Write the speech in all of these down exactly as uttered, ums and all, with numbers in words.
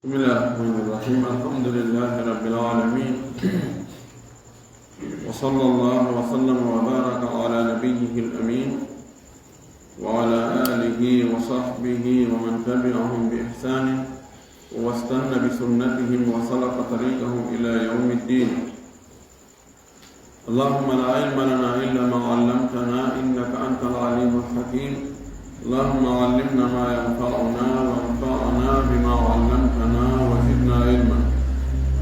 بسم الله الرحمن الرحيم. الحمد لله رب العالمين. وصلى الله وسلم وبارك على نبيه الأمين وعلى آله وصحبه ومن تبعهم بإحسان واستن بسنتهم وسلك طريقهم إلى يوم الدين. اللهم لا علم لنا إلا ما علمتنا إنك أنت العليم الحكيم. اللهم علمنا ما ينفعنا وانفعنا بما علمتنا وزدنا علما.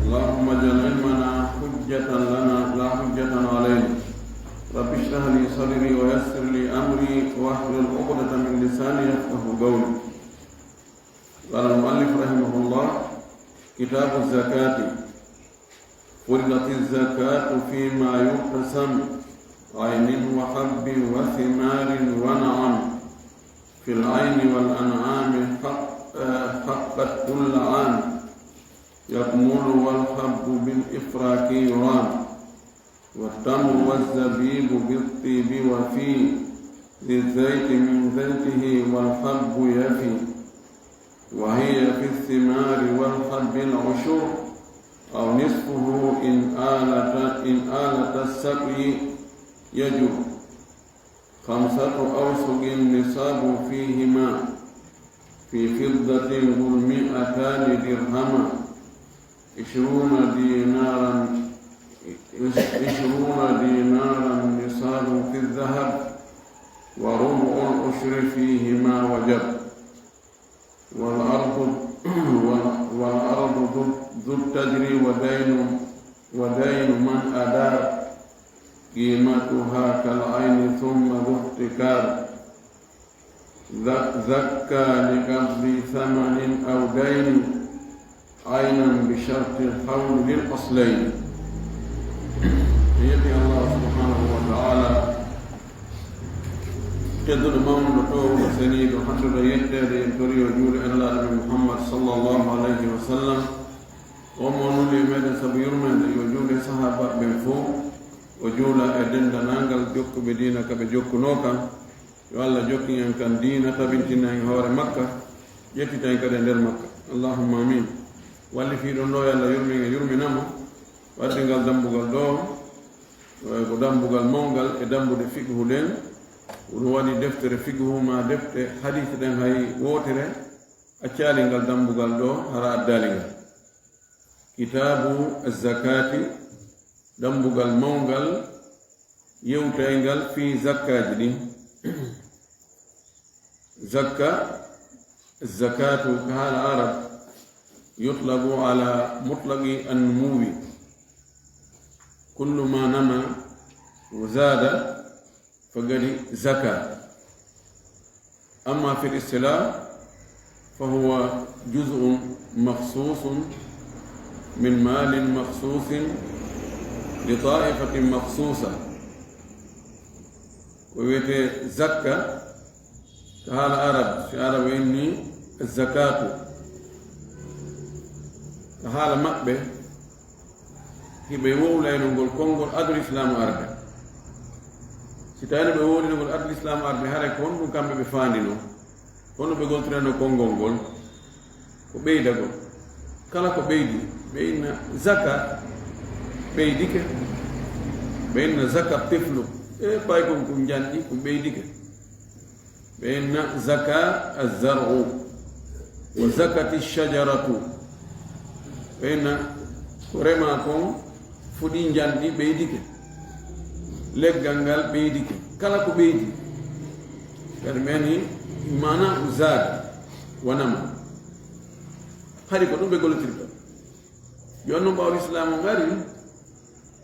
اللهم اجعل علمنا حجة لنا لا حجة علينا. رب اشرح لي صدري ويسر لي أمري واحلل عقدة من لساني يفقه قولي. قال المؤلف رحمه الله: كتاب الزكاة. فرضت الزكاة فيما يقتسم، عين وحب وثمار ونعم. في العين والأنعام حق-، آه، حقت كل عام، يكمل والحب بالإفراك يرام. والتمر والزبيب بالطيب وفي ذي الزيت من زيته والحب يفي. وهي في الثمار والحب العشر أو نصفه إن آلت، إن آلت السقي يجر. خمسة أوسق النصاب فيهما في فضة قل مائتان درهما. عشرون دينارا، عشرون دينارا نصاب في الذهب، وربع العشر فيهما وجب. والأرض، وال-، والأرض ذو، ذو التجر ودين، ودين من أدار قيمتها كالعين ثم ذو احتكار. ذ-، ذكى لقبض ثمن أو دين عينا بشرط الحول للأصلين. Yetti Allah subhanahu wa ta'ala, tedduɗo mawnuɗo, toowuɗo seniiɗo, hannduɗo yetteede, en tori o juule e Nelaaɗo men Muhammad sallallahu alayhi wa sallam. On mo nuli e meɗen sabu yurmeende, yo juule sahaaba ɓen fow, o juula e denndanangal jokkuɓe diina ka ɓe jokkunoo kan. Yo Allah jokkin en kan diina, tabintina en hoore makka, ƴettita en kadi e nder makka. Allahumma amin. Wallifiiɗo on ɗo, yo Allah yurmin e yurmina mo. Waddi ngal dambugal ɗo, eh, ko dambugal mawngal e dambuɗe fiqhu ɗen. Ɗum waɗi deftere fiqhu ma defte hadith ɗen hay wootere accaali ngal dambugal ɗo, hara addaali ngal. Kitaabu zakaati, dambugal mawngal yewtayngal fii zakkaaji ɗin. Zakka, zakatu ka haala Arab, yutlabu ala mutlaqi annuwi. Kullu ma nama wa zada فقد زكى. أما في الاصطلاح فهو جزء مخصوص من مال مخصوص لطائفة مخصوصة. Ko wiyetee zakka ka haala Arab, si Arab inni zakatu, ka haala maɓɓe, hiɓe wowlayno ngol konngol ado Lislaamu arde. Si tawino ɓe wowlino ngol ado Lislaamu arde, haray ko honɗum kamɓe ɓe faandino? Honno ɓe goltirano konngol ngol? Ko ɓeydagol. Kala ko ɓeydi, ɓe inna zaka ɓeydike, ɓe inna zaka tiflu, e paykon kun janɗi, kun ɓeydike. Ɓe inna zaka azzaru, wa zakati shajaratu. Ɓe inna ko rema kon fuɗi, njanɗi ɓeydike, leggal ngal ɓeydike, kala ko ɓeydi. Kadi meni mana zaada wanama. Hari ko ɗum ɓe gollitirta. Yo non ɓaawo Lislaamu ngari,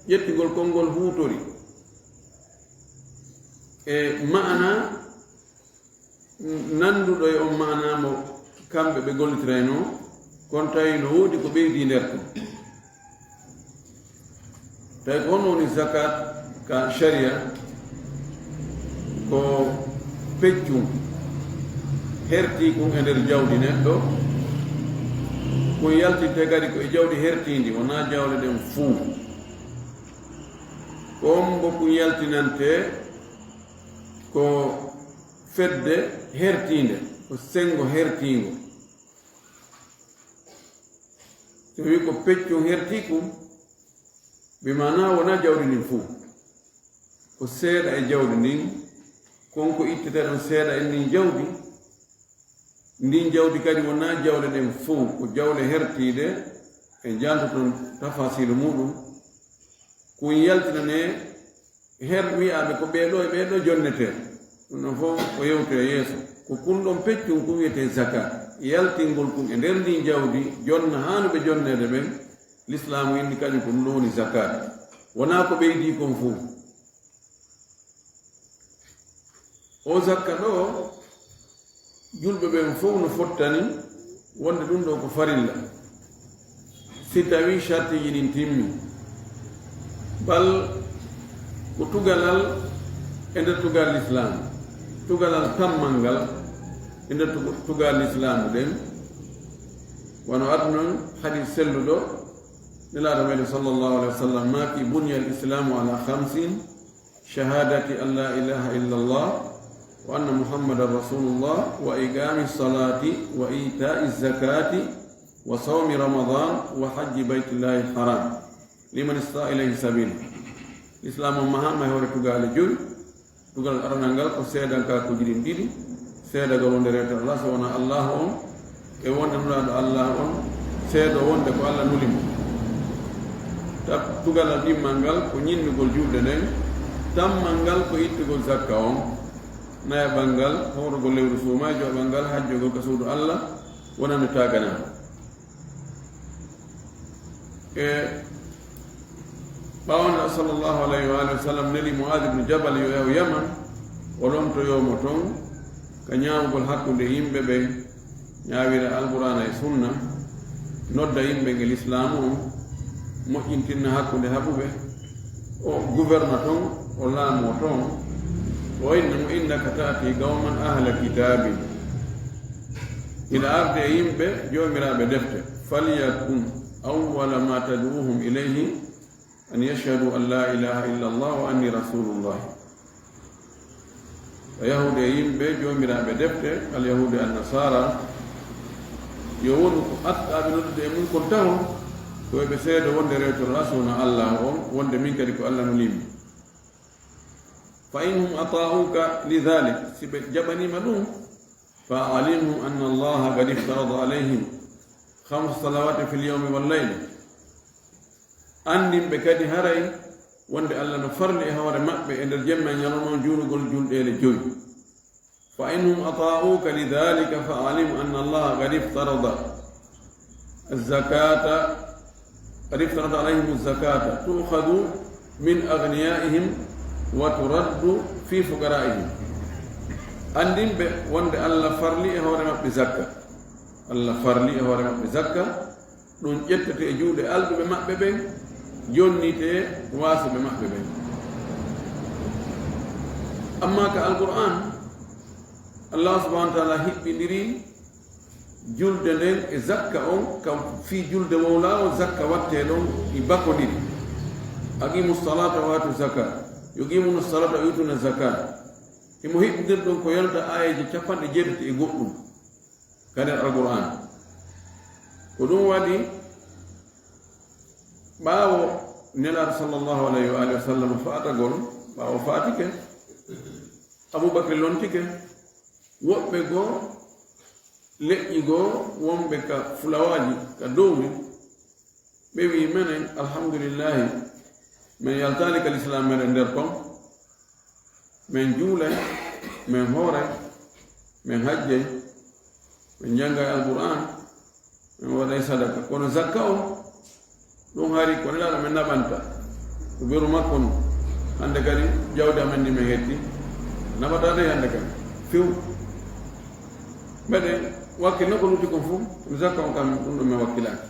ƴettigol konngol huutori e maana nanduɗo e on maana mo kamɓe ɓe gollitirayno, kon tawi no woodi ko ɓeydi nder ton. Tawi ko honno woni zakat ka sharia? Ko peccun herti kun e nder jawdi neɗɗo, kun yaltinte kadi ko e jawdi hertindi, wonaa jawle ɗen fuu. Ko hombo kun yaltinante? Ko fedde hertiinde, ko senngo hertiingo. So wi ko peccun hertii kun, bi maanaa wonaa jawdi ndin fow. Ko seeɗa e jawdi ndin, kon ko ittete ɗon seeɗa e ndin jawdi. Ndin jawdi kadi wonaa jawle ɗen fow, ko jawle hertiiɗe, en jantoton tafasiilu muuɗum. Kun yaltinane her wi'aaɓe ko ɓee ɗoo e ɓee ɗoo jonnetee. Ɗum ɗon fow o yewtoya yeeso. Ko kun ɗon peccun kun wi'etee zaka. Yaltingol kun e nder ndin jawdi, jonna haanuɓe jonneede ɓen, Lislaamu inni kañum ko ɗum ɗon woni zakaat. Wonaa ko ɓeydii kon fow. O zakka ɗoo, julɓe ɓen fow no fottani wonde ɗum ɗoo ko farilla. Si tawii sartiiji ɗin timmi, bal ko tugalal e nder tugal Lislaam, tugalal tammal ngal e nder tuga-, tugal Lislaamu ɗen, wano arduno hadiis selluɗo, Nelaaɗo meɗen sallallahu alaihi wa sallam maaki, "Buniyal Islaamu ala khamsin, shahadati an la ilaha illallah, wa anna Muhammadan rasulullah, wa iqami salati, wa ita'i zakati, wa sawmi Ramadan, wa hajji baytillahi haram, liman istata ilayhi sabila." Lislaam on mahaama e hoore tugaale jowi. Tugal aranal ngal ko seedankaakuuji ɗin ɗiɗi, seedagol wonde rewte Allah so wonaa Allah on, e wonde Nulaaɗo Allah on, seedo wonde ko Allah nuli mo. Tab-, tugalal ɗimmal ngal ko ñinnugol julde nden, tammal ngal ko ittugol zakka on, nayaɓal ngal howrugol lewru suumaa, jowaɓal ngal hajjogol ka suudu Allah, wonande taaganaama. E ɓaawo nde sallallahu alayhi wa alihi wa sallam neli Mu'aaz ibn Jabal yo yahu Yaman, o lomtoyoo mo ton ka ñaawugol hakkunde yimɓe ɓen, ñaawira Alqur'aana e Sunna, nodda yimɓe nge Lislaamu on, moƴƴintinna hakkunde haɓuɓe, o guverna ton, o laamoo ton, o inna mo, "Innaka ta'ti qawman ahla kitaabin." Hiɗa arde e yimɓe joomiraaɓe defte. "Falyakun awwala ma tad'uuhum ilayhi an yashhadu an la ilaha illa Allah wa anni rasulullah." A yahuude e yimɓe joomiraaɓe defte, alyahuude e annasaara, yo wonu ko attaaɓe noddude e mun kon taho, ko yo ɓe seedo wonde rewtoraa so wonaa Allah on, wonde min kadi ko Allah nuli mi. "Fa in hum ata'uka li dhalik," si ɓe jaɓaniima ɗum, "fa a'limhum anna Allaha qad iftarada alayhim khamsa salawati fil yawmi wal layla." Anndin ɓe kadi haray wonde Allah no farli e hoore maɓɓe e nder jemma e ñalawma on juulugol julɗeele jowi. "Fa in hum ata'uka li dhalika fa a'lim anna Allaha qad iftarada az-zakata, qad iftarada alayhim az-zakata, tu'khadhu min aghniyaihim wa turaddu fi fuqaraihim." Anndin ɓe wonde Allah farli e hoore maɓɓe zakka. Allah farli e hoore maɓɓe zakka, ɗum ƴettete e juuɗe alɗuɓe maɓɓe ɓen, jonnite waasuɓe maɓɓe ɓen. Amma ka Alqur'an, Allah subhanahu wa ta'ala hiɓɓindiri julde nden e zakka on, kam fii julde wowlaawo zakka wattee ɗon e bako ɗiɗi. "Aqimu salata wa atu zaka." "Yuqimuna salata wa yutuna zaka." Himo hiɓɓindir ɗum ko yonata aayeeje capanɗe jeetati e goɗɗum ka nder Alqur'an. Ko ɗum waɗi ɓaawo Nelaaɗo sallallahu alayhi wa alihi wa sallam faatagol, ɓaawo faatike, Abubakri lontike, woɓɓe goo, leƴƴi goo, wonɓe ka fulawaaji, ka dowri, ɓe wi'i, "Menen, alhamdulillahi, men yaltaali ka lislaam meɗen nder kon." Men juulay, men hooray, men hajjay, men janngay Alqur'an, men waɗay sadaka. Kono zakka on, ɗum hari ko Nelaaɗo men naɓanta. Ko beru makko non. Hannde kadi jawdi amen ndi men hetti, naɓataa dey hannde kadi. Few. Meɗen wakkilno ko lutti kon fof, kono zakka on kam ɗum ɗo men wakkilaaki.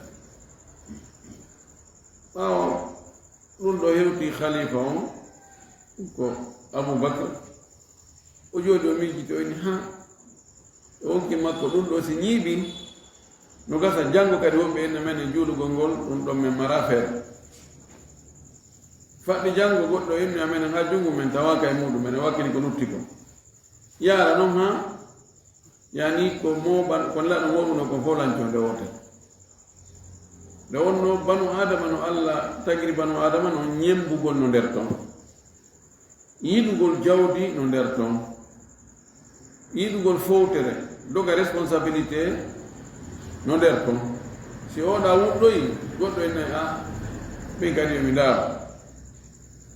Ɓaawo ɗum ɗo hewti khalifa on ko Abu Bakr. O jooɗi o miijiti o inni, "Ha, e wonki makko ɗum ɗo si ñiiɓi, no gasa janngo kadi woɓɓe inna men e juulugol ngol, ɗum ɗon men mara feere." Faɗɗi janngo goɗɗo inni amen ha junngo men tawaaka e muɗum, men wakkili ko lutti kon. Yaara non ha Yani ko mooɓan, ko neɗɗo mooɓuno ko fof lanco nde woote. Nde wonno banu Aadama no Allah tagiri banu Aadama no ñemmbugol no nder ton. Yiɗugol jawdi no nder ton. Yiɗugol fowtere, doga responsabilité no nder ton. Si oɗa wuɗɗoyi, goɗɗo ene a, min kadi yo mi ndaaro.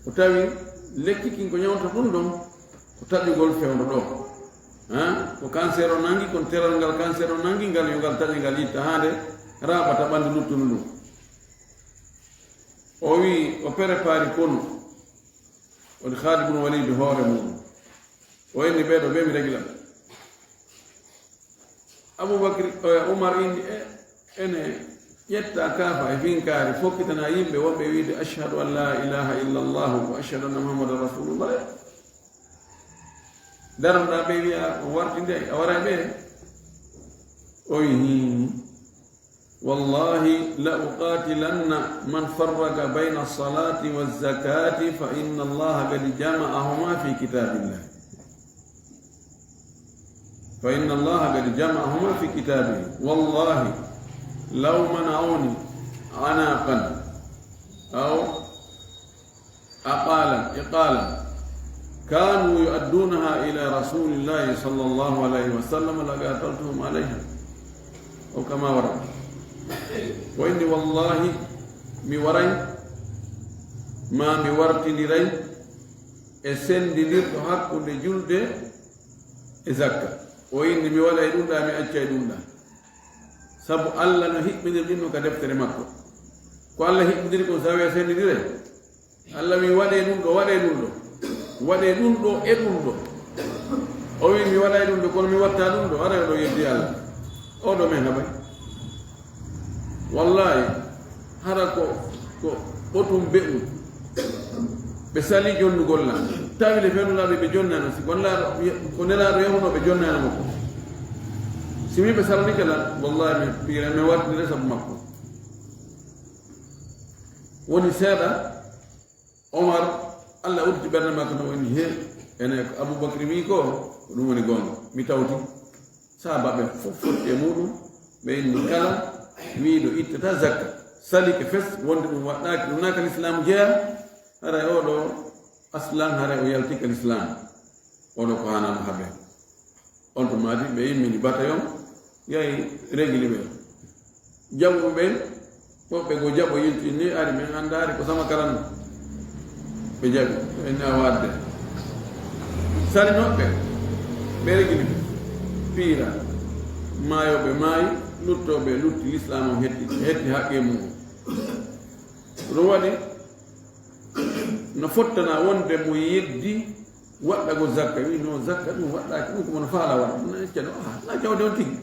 O tawi lekki kin ko ñawta ɗum ɗon, ko taƴugol fewndo ɗo. Ha? Ko cancer o nangi, kon teral ngal cancer o nangi, ngal yo ngal taƴe ngal itta haa nde raaɓata ɓanndu luttundu ndun. O wi o prépari konu. Woni Khalid ibn Walid hoore muɗum. O inni ɓeeɗo ɓe mi regla. Abubakri, eh, Umar inni, e, ene ƴetta kaafa e finkaari, fokkitana yimɓe wonɓe wiide, "Ashhadu an la ilaha illa Allah wa ashhadu anna Muhammadan Rasulullah." Daroɗa ɓe wiya, "On warti nde, a waray ɓe?" O wi, "Hmm." والله لأقاتلن من فرق بين الصلاة والزكاة فإن الله قد جمعهما في كتاب الله. فإن الله قد جمعهما في كتابه. والله لو منعوني عناقا أو عقالا، عقالا كانوا يؤدونها إلى رسول الله صلى الله عليه وسلم لقاتلتهم عليها. أو كما ورد. O inni, "Wallahi, mi waray, ma mi wartindiray e sendindirɗo hakkunde julde e zakka." O inni, "Mi waɗay ɗum ɗa, mi accay ɗum ɗa." Sabu Allah no hiɓɓindir ɗin no ka deftere makko. Ko Allah hiɓɓindiri kon, sa wiya sendindiray. Allah wi, "Waɗee ɗum ɗo, waɗee ɗum ɗo. Waɗee ɗum ɗo e ɗum ɗo." O wi, "Mi waɗay ɗum ɗo, kono mi watta ɗum ɗo." Aray oɗo yeddi Allah. Oɗo men haɓay. Wallahi, hara ko, ko ɓotum be'um. Ɓe sali jonnugol lan. Tawi le fenulaaɓe ɓe jonnano. Si ko nelaaɗo, ko nelaaɗo yahuno ɓe jonnano mo ko. Si min ɓe salanike lan, wallahi, mi piira, mi wartire sabu makko. Woni seeɗa, Omar, Allah udditi ɓernde makko no woni he, ene ko Abubakri wi ko, ko ɗum woni goonga. Mi tawti. Sahaabaaɓe fof fotti e muɗum, ɓe inni kala wiiɗo ittata zakka, salike fes, wonde ɗum waɗɗaaki, ɗum naaka l'islam jeya, haray oɗo aslan, haray o yaltika l'islam. Oɗo ko hana mo habe. On to maadi ɓe immini bataillon, yahi régli ɓe. Jaɓuɓe ɓen, woɓɓe goo jaɓo yilti ni, ari men anndaari ko sama kalanno. Ɓe jaɓi, ɓe inni a waadde. Salinooɓe, ɓe régli ɓe. Piira, maayooɓe maayi, luttooɓe lutti, l'islam on hetti, hetti haqqe mum. Ɗum waɗi, no fottana wonde mo yeddi waɗɗagol zakka, wi no zakka ɗum waɗɗaaki, ɗum ko mono faala waɗa, ɗum na ƴetta ɗo, ah, na jawde on tigi.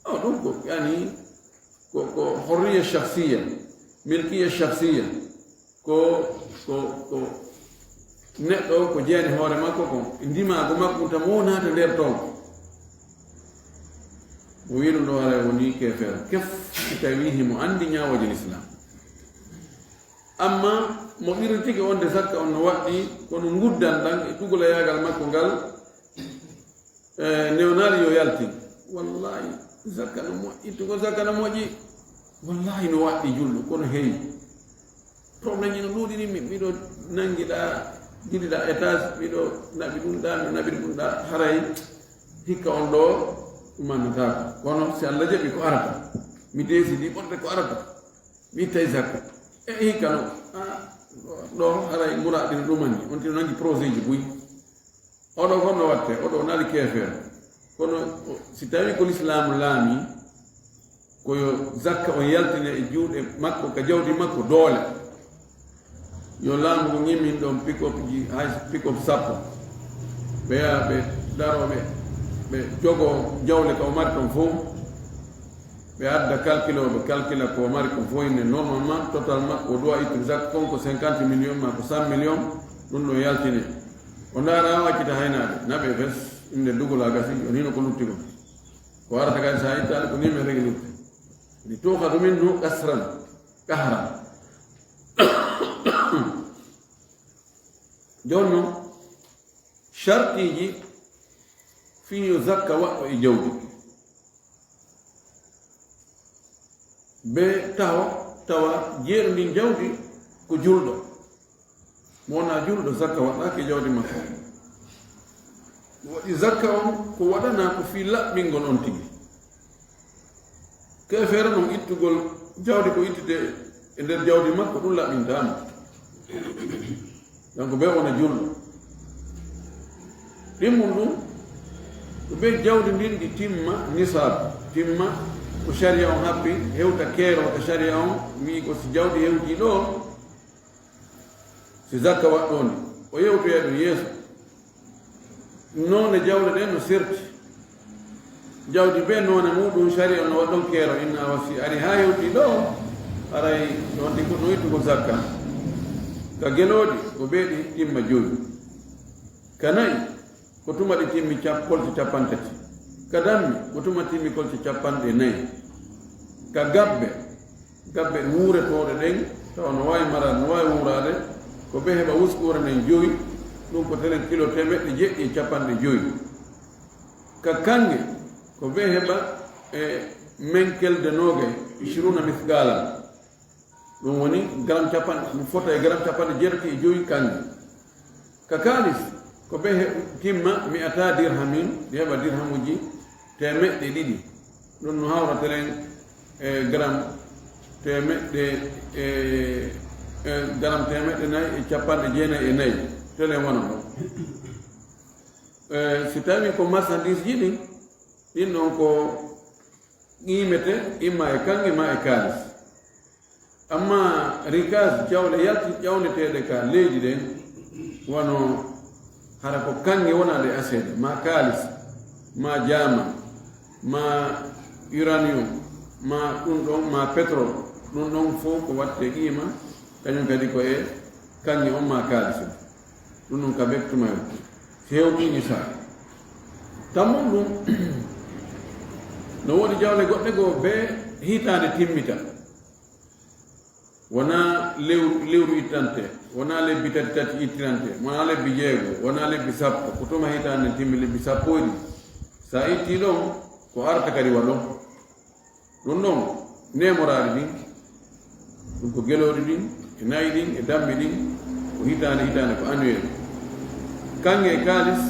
O, ɗum ko, yani, ko, ko horriya shakhsiya, milkiya shakhsiya, ko, ko, ko neɗɗo ko jeeni hoore makko, ko ndimaagu makko, tan mo naata nder toon. Mo wi ɗum ɗo haray woni keefeero. Kef, si tawi himo anndi ñaawooje l'islam. Amma mo qirritike on de zakka on no waɗɗi, kono nguddan ɗan e tugolayaagal makko ngal, e newnaali yo yaltin. Wallahi, zakka no moƴƴi, tugo zakka no moƴƴi. Wallahi no waɗɗi julɗo, kono heyi. Problème ino ɗuuɗi ni, mi-, miɗo nangiɗa, jiɗiɗa étage, miɗo naɓi ɗum ɗa, miɗo naɓiri ɗum ɗa, haray hikka on ɗo ɗum annataako. Kono si Allah jaɓi ko arata, mi décidi ɓorde ko arata, mi ittay zakka. E hikka no, ah, ɗo haray muraɗi no ɗumani, on tino nangi projet ji buy. Oɗo kon no watte, oɗo naali keefeero. Kono o, si tawi ko l'islam laami, ko yo zakka on yaltine e juuɗe makko, ka jawdi makko doole. Yo laamu ngu ñimmin ɗon pick-up ji, hay pick-up sappo. Ɓe yaha ɓe daro ɓe, ɓe jogo jawle ka o mari ton fof. Ɓe adda calcul o, ɓe calcula ko o mari kon fof, inde normalement, total makko, o duwa ittude zakka kon ko cinquante millions ma ko cent millions, ɗum ɗo yaltine. O ndaara o accita haynaade, naɓe fes, inde dugol a gasi, o hino ko lutti kon. Ko arata kadi sa ittaade ko ni men régli. Li tuukhadha minhu qasran, qahran. Jooni noon, shartiiji fii yo zakka waɗɗo e jawdi. Be taho tawa jeeru ndin jawdi ko julɗo. Mo wona julɗo, zakka waɗaaki e jawdi makko. Waɗi zakka on ko waɗanaa ko fii laɓɓingol on tigi. Keefeero non ittugol jawdi ko ittete e nder jawdi makko, ɗum laɓɓintaama. Donc, be wona julɗo. Ɗimmun ɗum, ko be jawdi ndin ɗi timma nisaabu, timma ko sharia on happi, hewta keero ka sharia on, wi'i ko si jawdi hewti ɗo, si zakka waɗɗondi, o yewtoya ɗum yeeso. Noone jawle ɗen no serti. Jawdi be noone muɗum, sharia no waɗɗon keero, inna wa si ari haa hewti ɗo, aray ɗon ɗi ko ɗum ittugol zakka. Ka gelooɗi, ko be ɗi timma jowi. Ka na'i, ko tuma ɗi timmi cap-, kolce capantati. Ka dammi, ko tuma timmi kolce capanɗe nayi. Ka gabbe, gabbe wuuretooɗe ɗen, tawa no waawi maraade, no waawi wuuraade, ko be heɓa wuskuure nden jowi, ɗum ko telen kilo teemeɗɗe jeɗɗi e capanɗe jowi. Ka kannge, ko be heɓa e menkelde noogay, ishruna mithqalan. Ɗum woni garam capanɗe, ɗum fota e garam capanɗe jeetati e jowi kannge. Ka kaalis, ko be he-, timma mi'ata dirhamin, ɗi heɓa dirhamuji teemeɗɗe ɗiɗi. Ɗum no hawra telen e garam teemeɗɗe, e, e garam teemeɗɗe nayi e capanɗe jeenayi e nayi. Telen wona ɗon. E, si tawi ko marchandise ji ɗin, ɗin ɗon ko qiimete imma e kannge ma e kaalis. Amma rikaz, jawle yalti ƴawneteeɗe ka leydi ɗen, wano hara ko kannge wona ɗe aseede, ma kaalis, ma jaaman, ma uranium, ma ɗum ɗon, ma pétrole, ɗum ɗon fof ko watte qiima, kañum kadi ko e kannge on ma kaalis on. Ɗum ɗon ka bektumayol. Si hewti nisaa. Tammun ɗum, no woodi jawle goɗɗe goo be hitaande timmita. Wonaa lewru, lewru ittante, wonaa lebbi tati tati ittirante, wonaa lebbi jeego, wonaa lebbi sappo, ko tuma hitaande nden timmi lebbi sappo e ɗiɗi. Sa itti ɗon, ko arta kadi wa ɗon. Ɗum ɗon, neemoraari ɗin, ɗum ko gelooɗi ɗin, e na'i ɗin, e dammi ɗin, ko hitaande, hitaande ko annuel. Kannge e kaalis,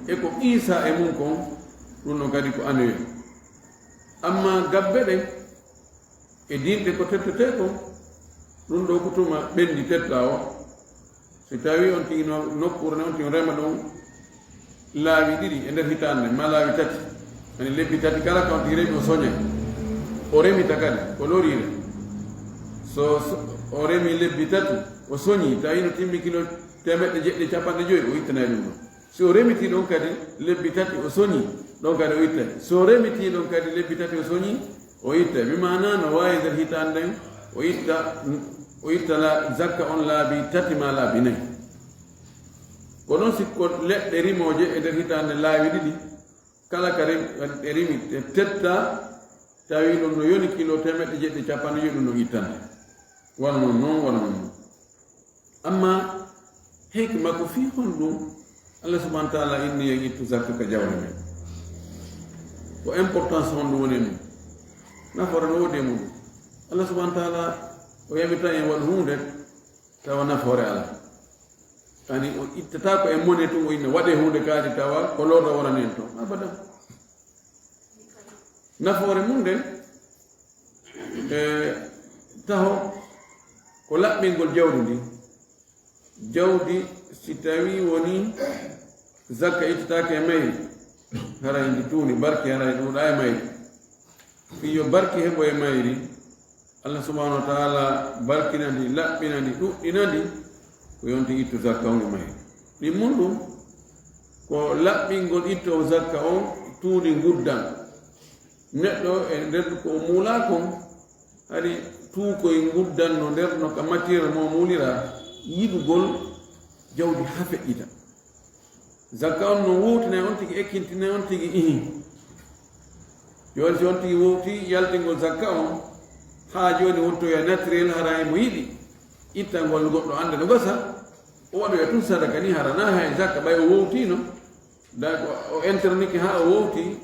e ko qiisa e mun kon, ɗum ɗon kadi ko annuel. Amma gabbe ɗen, e dinɗe ko tettetee kon, ɗum ɗo ko tuma ɓenndi tetta o. Si tawi on tigi no, nokkuure ne on tigi rema ɗon laawi ɗiɗi e nder hitaande, ma laawi tati, ani lebbi tati kala ka on tigi remi o soñay. O remita kadi, ko loriire. So, so o remi lebbi tati, o soñi, tawi no timmi kilo teemeɗɗe jeɗɗi e capanɗe joyi, o ittanay ɗum ɗon. Si o remiti ɗon kadi lebbi tati o soñi, ɗon kadi o ittay. Si o remiti ɗon kadi lebbi tati o soñi, o ittay. Bi maana no waawi nder hitaande nden, o itta, o itta la, zakka on laabi tati ma laabi nayi. Ko non si ko leɗɗe rimooje e nder hitaande laawi ɗiɗi, kala ka rem-, ɗe rimi, ɗe tetta, tawi ɗum no yoni kilo teemeɗɗe jeɗɗi e capanɗe joyi, ɗum no ittande. Wano non non, wano non non. Amma hikma ko fii honɗum Allah subhanahu wa ta'ala inni en ittu zakka ka jawle men? Ko importance honɗum woni e mum? Nafoore no woodi e mum. Allah subhanahu wa ta'ala o yamita en waɗu huunde tawa nafoore alaa. Ani o ittata ko e mone tun o inna waɗe huunde kaadi tawa ko lorra wonani en ton. Abadan. Nafoore mum nden, e, taho ko laɓɓingol jawdi ndin. Jawdi, si tawi woni zakka ittataake e mayri, haray ndi tuuni, barki haray ɗuuɗaa e mayri. Fii yo barki heɓo e mayri, Allah subhanahu wa ta'ala barkina ndi, laɓɓina ndi, ɗuɗɗina ndi, ko yonti ittu zakka on e mayri. Ɗimmun ɗum, ko laɓɓingol itto zakka on tuuni nguddan. Neɗɗo e nder ko o muulaa kon, hari tuukoy nguddan no nder no ka matière mo muulira, yiɗugol jawdi haa feƴƴita. Zakka on no wowtinay on tigi, ekkintinay on tigi, ihi. Jooni si on tigi wowti yaltingol zakka on, haa jooni wontoya naturel, hara emo yiɗi ittangol goɗɗo annda no gasa, o waɗoya tun sadaka ni, hara na hay zakka ɓay o wowtino. Da o, o internike haa o wowti,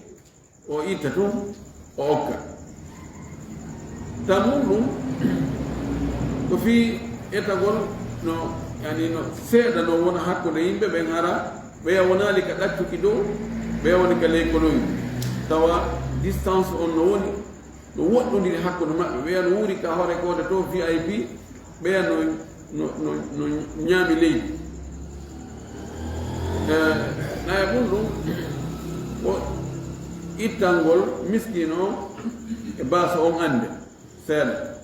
o itta tun, o okka. Tamun ɗum ko fii etagol no, yani no seeɗa no wona hakkunde yimɓe ɓen, hara ɓeya wonaali ka ɗaccuki dow, ɓeya woni ka ley koloyu. Tawa distance on no woni, no woɗɗondiri hakkunde maɓɓe. Ɓeya no wuuri ka hoore koode to V I P, ɓeya no, no, no, no ñaami leydi. Eh, na e ɗum ɗum ko ittangol miskiino o e baaso on annde seeɗa.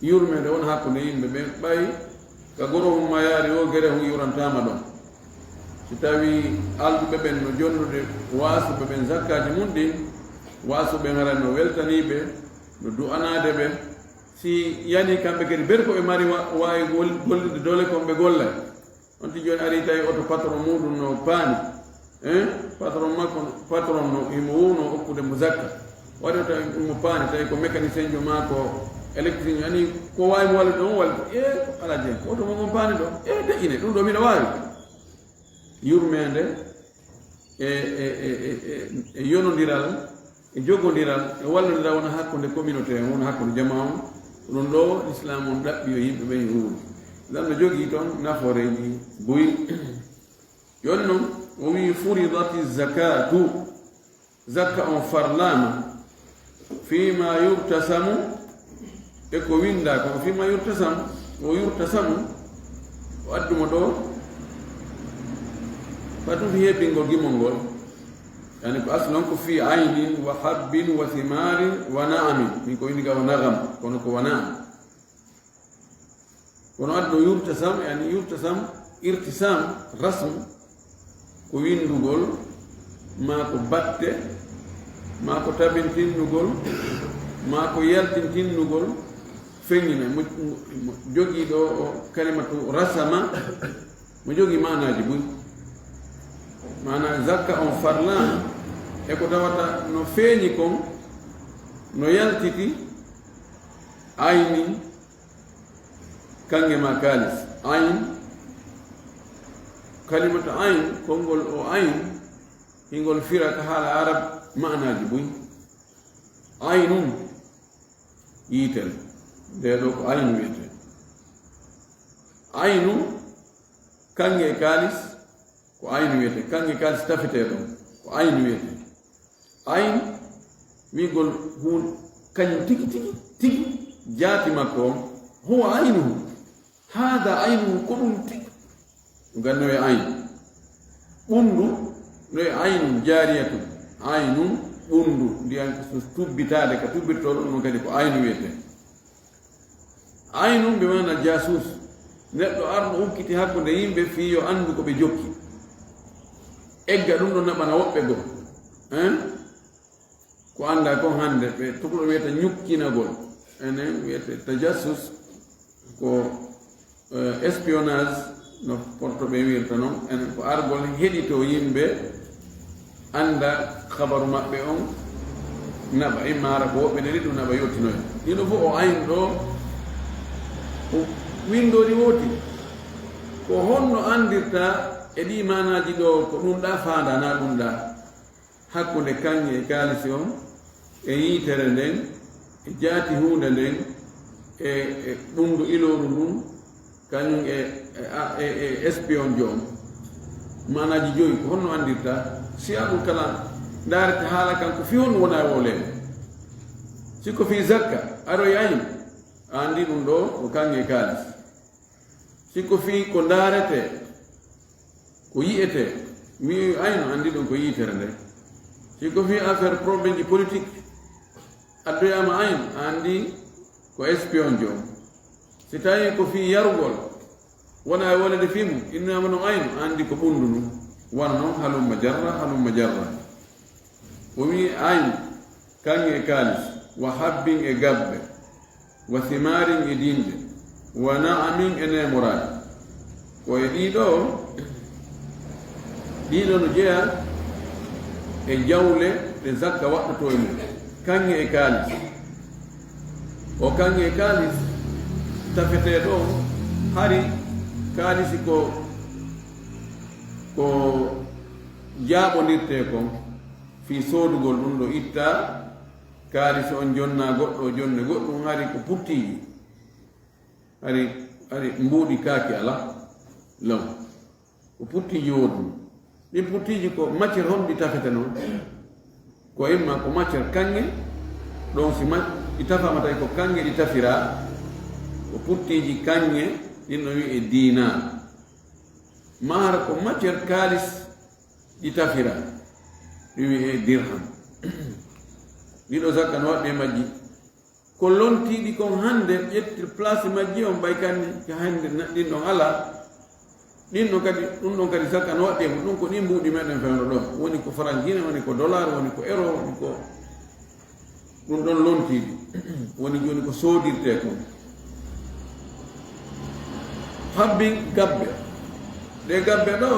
Yurmeende won hakkunde yimɓe ɓen, ɓay ka goro hum ma yaari o, gere hum yurantaama ɗon. Si tawii alɗuɓe ɓen no jonnude waasuɓe ɓen zakkaaji mun ɗin, waasuɓe ɓen haray no weltanii ɓe, no du'anaade ɓe. Si yanii kamɓe kadi, ɓen ko ɓe mari wa-, waawi gol-, gollirde doole kon ɓe gollay. On tigi jooni ari tawi oto patron muɗum no paani. Hein? Patron makko, patron no himo wuuno okkude mo zakka. Waɗi o tawi mo paani, tawi ko mécanicien jo maa ko électricien, ani ko waawi mo wallude on wallude. E, ko alaa jeen, ko oto mo mon paani ɗo. E, deƴƴine, ɗum ɗo miɗo waawi. Yurmeende e, e, e, e, e, e yonondiral, e jogondiral, e wallondiral wona hakkunde communauté on, wona hakkunde jamaa on. Ko ɗum ɗo Lislaam on ɗaɓɓi yo yimɓe ɓen huuwde. Lislaam no jogii toon nafooreeji buy. Jooni noon, o wi'i, "Furidati zakatu." Zakka on farlaama. "Fima yurtasamu", e ko winndaa kon, "fima yurtasamu", o yurtasamu, o addu mo ɗo, fatu fi hebbingol gimol ngol. Yani ko asli on ko fi aynin wa habbin wa thimarin wa na'amin. Min ko winndi ga wa nagam, kono ko wa na'am. Kono addu yurtasam, yani yurtasam, irtisam, rasm, ko winndugol, maa ko batte, maa ko tabintinnugol, maa ko yaltintinnugol, feŋŋina. Mo, mo, mo jogii ɗo o kalimatu rasama, mo jogii maanaaji buy. Maanaa zakka on farlaama e ko tawata no feeñi kon, no yaltiti, ayni, kaŋŋe maa kaalis. Ayn, kalimatu ayn, konngol o ayn, hingol fira ka haala Arab maanaaji buy. Aynun, yiitere. Ndee ɗoo ko aynu wiyetee. Aynu, kaŋŋe e kaalis, ko aynu wiyetee. Kaŋŋe e kaalis tafetee ɗon, ko aynu wiyetee. Ayn, wi'gol huun-, kañum tigi, tigi, tigi, jaati makko on, huwa aynuhu. Haada aynuhu, ko ɗum tigi. Ɗum kadi no e ayn. Ɓunndu, no e aynun jaariyatun. Aynun, ɓunndu, ndiyan so tubbitaade ka tubbitotoo ɗum, ɗum kadi ko aynu wiyetee. Aynun bi maana jaasuus. Neɗɗo arɗo ukkiti hakkunde yimɓe fii yo anndu ko ɓe jokki. Egga ɗum ɗo naɓana woɓɓe goo. Hein? Ko anndaa kon hannde, ɓe tukulɗo wiyata ñukkinagol. Enen wiyete tajassus, ko, eh, espionnage, no porto ɓe wiirta non. Enen ko argol heɗito yimɓe, annda habaru maɓɓe on, naɓa, imma hara ko woɓɓe neli ɗum naɓa yottinoya. Ɗino fof o ayn ɗo, o winndori wooti. Ko honno anndirta e ɗi maanaaji ɗo ko ɗum ɗa faanda, na ɗum ɗa? Hakkunde kaŋŋe e kaalisi on, e yiitere nden, e jaati huunde nden, e, e ɓunndu ilooru ndun, kañum e, e, a-, e, e espion joom. Maanaaji joyi, ko honno anndirta? Siyaqul kalam, ndaarete haala kan ko fii honno wona e wowleede. Si ko fii zakka, aroy ayn, a anndi ɗum ɗo ko kaŋŋe e kaalis. Si ko fii ko ndaaretee, ko yi'etee, mi wi'i aynu, anndi ɗum ko yiitere nde. Si ko fii affaire problèmeji politique, addoyaama aynu, a anndi ko espion joom. Si tawii ko fii yarugol, wona e wolede fii mum, innoyaama ɗum aynu, a anndi ko ɓunndu ndun. Wano non, halumma jarra, halumma jarra. O wi'i, ayn, kaŋŋe e kaalis, wa habbin e gabbe, wa simaarin e dinnde, wa na'amin e neemoraaɗi. Ko e ɗii ɗoo, ɗii ɗoo no jeyaa e jawle ɗe zakka waɗɗotoo e mum, kaŋŋe e kaalis. O kaŋŋe e kaalis tafetee ɗoo, hari kaalisi ko, ko jaaɓondirtee kon. Fii soodugol ɗum ɗo itta Kaalis on jonnaa goɗɗo, o jonne goɗɗum, hari ko puttiiji. Hari, hari mbuuɗi kaaki alaa. Law. Ko puttiiji woodum. Ɗin puttiiji ko matière honɗi tafete noon? Ko imma ko matière kaŋŋe, ɗon si ma-, ɗi tafaama tawi ko kaŋŋe ɗi tafiraa. Ko puttiiji kaŋŋe, ɗin no wi'ee diinaar. Maa hara ko matière kaalis ɗi tafiraa. Ɗum wi'ee dirham. Ɗiɗo zakka no waɗɗi e majji. Ko lontiiɗi kon hannde, ƴetti place majji on, ɓay kan ka hannde na-, ɗin ɗon alaa. Ɗin ɗon kadi, ɗum ɗon kadi zakka no waɗɗi e mum. Ɗum ko ɗin mbuuɗi meɗen fewndo ɗon. Woni ko franc Guinée, woni ko dollar, woni ko euro, woni ko ɗum ɗon lontiiɗi. Woni jooni ko soodirtee kon. Habbin gabbe. Ɗe gabbe ɗo,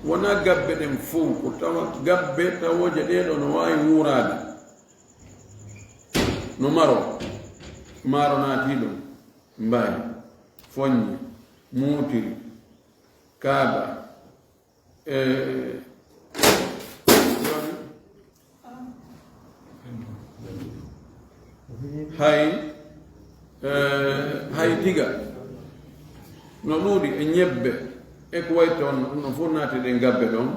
wonaa gabbe ɗen fow, ko tawa gabbe tawooje ɗee ɗo no waawi wuuraade. No maro, maaro naatii ɗon, mbayi, foññe, muutiri, kaaba, e, hay, e, hay tiga. No ɗuuɗi e ñebbe, e ko wayi toon, ɗum ɗon fof naati ɗen gabbe ɗon.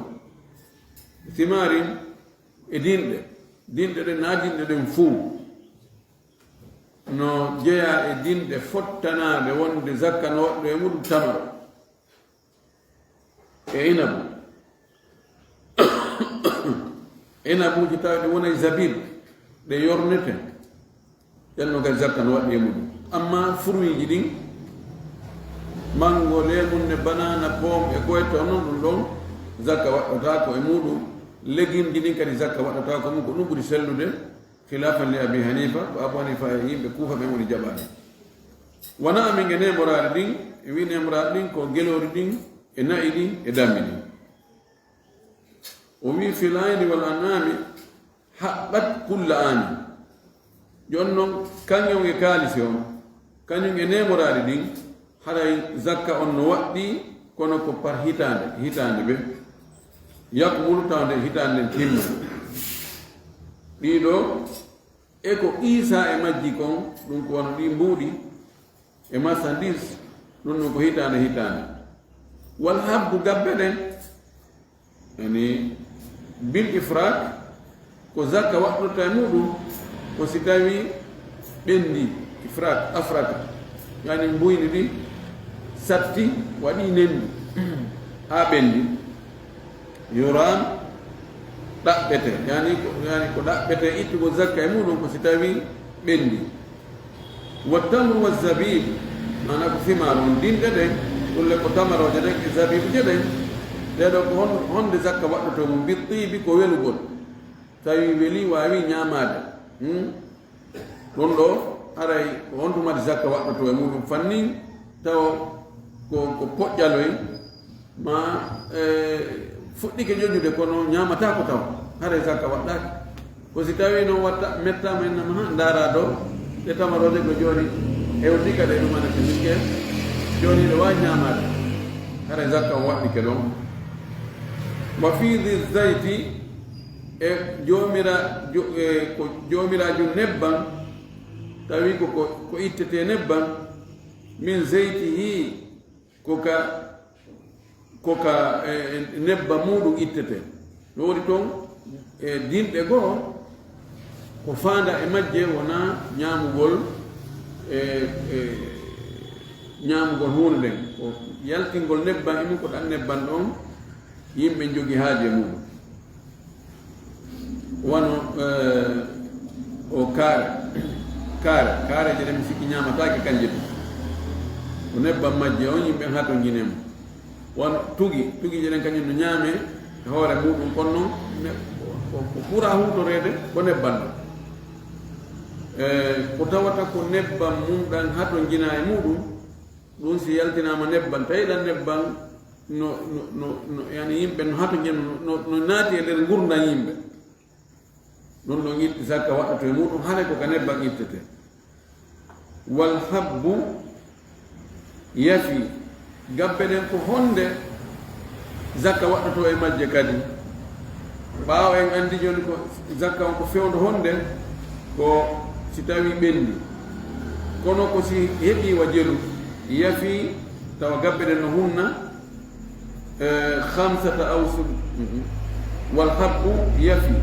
Simaarin e dinɗe, dinɗe ɗen, naa dinɗe ɗen fow. No jeyaa e dinɗe fottanaaɗe wonde zakka no waɗɗo e muɗum tamaro. E inabu. Inabuuji tawɗi wona e zabib, ɗe yornete. Ɗen no kadi zakka no waɗɗi e muɗum. Amma fruitji ɗin, mango, leemunne, banana, pomme e ko wayi toon non, ɗum ɗon zakka waɗɗotaako e muɗum. Legumji ɗin kadi zakka waɗɗotaako e mum, ko ɗum ɓuri sellude, khilafan li Abi Hanifa, ko Abu Hanifa e yimɓe Kuufa ɓen woni jaɓaani. Wona amin e neemoraari ɗin, e wi neemoraari ɗin ko geloori ɗin, e na'i ɗin, e dammi ɗin. O wi fil ayni wal an'ami haɓɓat kulla aami. Jooni non, kañum e kaalisi on, kañum e neemoraari ɗin, haray zakka on no waɗɗi, kono ko par hitaande, hitaande ɓe. Yakmulu tawde hitaande nden timma. Ɗiɗo, e ko iisa e majji kon, ɗum ko wano ɗi mbuuɗi, e marchandise, ɗum ɗum ko hitaande hitaande. Wal habbu gabbe ɗen, yani, bil ifrak, ko zakka waɗɗorta e muɗum, ko si tawi ɓendi, ifrak, afraka, yani mbuyni ɗi, satti, waɗi nendi, haa ɓendi. Yuram, ɗaɓɓete, yani ko, yani ko ɗaɓɓete ittugol zakka e muɗum ko si tawi ɓendi. Wa tamru wa zabib, maana ko simaar on, dinɗe ɗen, ɗum le ko tamarooje ɗen e zabibuuje ɗen, ɗee ɗoo ko hon-, honde zakka waɗɗotoo mum? Bi tiibi, ko welugol, tawi weli, waawi ñaamaade. Hmm? Ɗum ɗoo, haray ko honɗum waɗi zakka waɗɗotoo e muɗum fannin, taw ko, ko poƴƴaloy, ma, e, fuɗɗike ƴoƴude, kono ñaamataako taw, haray zakka waɗɗaaki. Ko si tawii noon watta, mettaama, innama, ha, ndaaraa ɗoo, ɗe tamarooje ko jooni, hewti ka ɗe ɗum ana fisikke, jooni ɗe waawi ñaamaade, haray zakka on waɗɗike ɗoon. Wa fii di zayti, e joomira-, jo-, e ko joomiraajo nebban, tawi ko, ko, ko ittetee nebban, min zeytihi, ko ka, ko ka, e, e nebban muuɗum ittetee. No woni toon, e dinɗe goo, ko faanda e majje wonaa ñaamugol, e, e, ñaamugol huunde nden. Ko yaltingol nebban e mum, ko ɗan nebban ɗon, yimɓe njogii haaju e muɗum. Wano, eh, o kaare. Kaare. Kaareeje ɗen mi sikki ñaamataake kanje ɗum. Ko nebban majje on yimɓe hatonjini e mum. Wano tugi. Tugiije ɗen kañum no ñaamee e hoore muɗum, kono non ne-, ko, ko, ko ɓura huutoreede ko nebban ɗan. Eh, ko tawata ko nebban mum ɗan hatonjinaa e muɗum, ɗum si yaltinaama nebban, tawi ɗan nebban no, no, no, no, yani yimɓe no hato njeenu, no, no, no naati e nder ngurndan yimɓe. Ɗum ɗon itti zakka waɗɗoto e muɗum, hare ko ka nebban ittete. Wal habbu yafi, gabbe ɗen ko honde zakka waɗɗoto e majje kadi? Ɓaawo en anndi jooni ko zakka on ko fewndo honde, ko si tawi ɓenndi. Kono ko si heɓi wa jelu, yafi tawa gabbe ɗen no hunna, eh, khamsata awsuk. Mhm. Wal habbu yafi.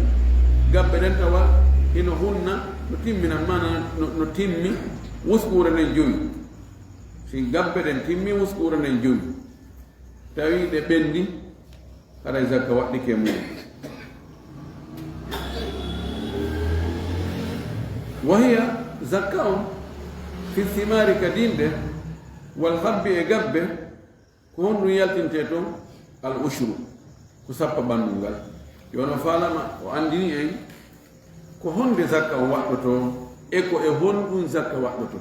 Gabbe ɗen tawa hino hunna, no timminan, maana no, no timmi wuskuure nden jowi. Si gabbe ɗen timmi wuskuure nden jowi, tawi ɗe ɓenndi, haray zakka waɗɗike mum. Wahiya, zakka on, fi thimari, ka dinɗe, wal habbi, e gabbe, ko honɗum yaltinte ton? Al ushru, ko sappa ɓanndu ngal. Yo no faalama, o anndini en ko honde zakka o waɗɗoto, e ko e honɗum zakka waɗɗoto.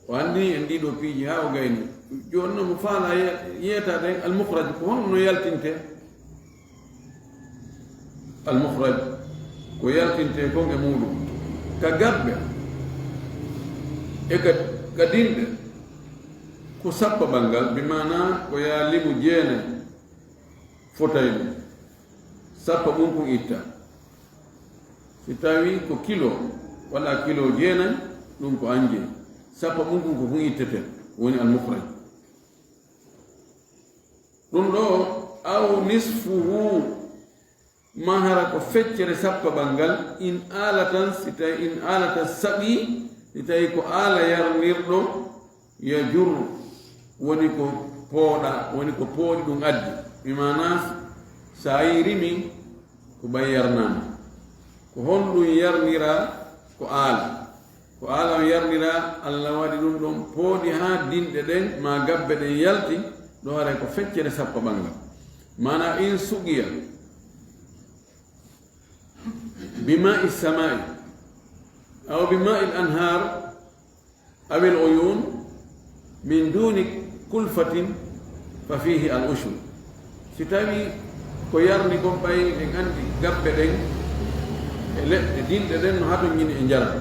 O anndini en ɗiɗo piiji haa o gayni. Jooni noon mo faala ye-, yeetaade en almukhraj, ko honno no yaltinte? Almukhraj, ko yaltinte kon e muuɗum. Ka gabbe, e ka, ka dinɗe, ko sappa ɓanngal, bi maana ko yaa limu jeenay fotay ɗum. Sappa ɓunkun itta. Si tawi ko kilo, waɗa kilo jeenay, ɗum ko an jeyi. Sappa ɓunkun ko kun ittete, woni almukhraj. Ɗum ɗo, aw nisfuhu, ma hara ko feccere sappa ɓanngal, in alatan, si tawi in alatan saɓi, si tawi ko aala yarnirɗo, yajur, woni ko pooɗa, woni ko pooɗi ɗum addi. Mi maana, so a yi rimi, ko ɓay yarnaama. Ko honɗum yarnira? Ko aala. Ko aala on yarnira, Allah waɗi ɗum ɗon pooɗi haa dinɗe ɗen, maa gabbe ɗen yalti, ɗo haray ko feccere sappo ɓanngal. Maana in suqiya bi ma'i samai, aw bi ma'i al-anhar, aw al-uyun, min duni kulfatin, fa fihi al-ushur. Si tawi ko yarni kon ɓay en anndi gabbe ɗen e leɗɗe dinɗe ɗen no hatonjini e njaram.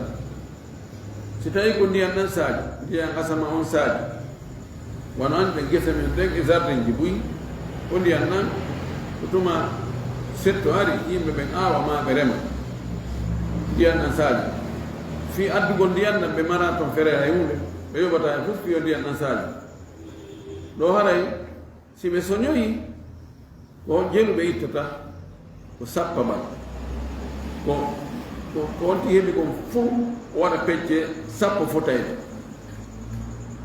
Si tawi ko ndiyan ɗan saaji, ndiyan asama on saaji, wano anndi gese men ɗen e jardinji buy, ko ndiyan ɗan, ko tuma setto ari, yimɓe ɓen aawa maa ɓe rema. Ndiyan ɗan saaji. Fii addugol ndiyan ɗan, ɓe mara ton fere hay huunde, ɓe yoɓata e fof fii yo ndiyan ɗan saaji. Ɗo haray, si ɓe soñoyi, ko jelu ɓe ittata, ko sappa ɓal. Ko, ko, ko on tigi heɓi kon fof, o waɗa pecce sappo fotayɗe.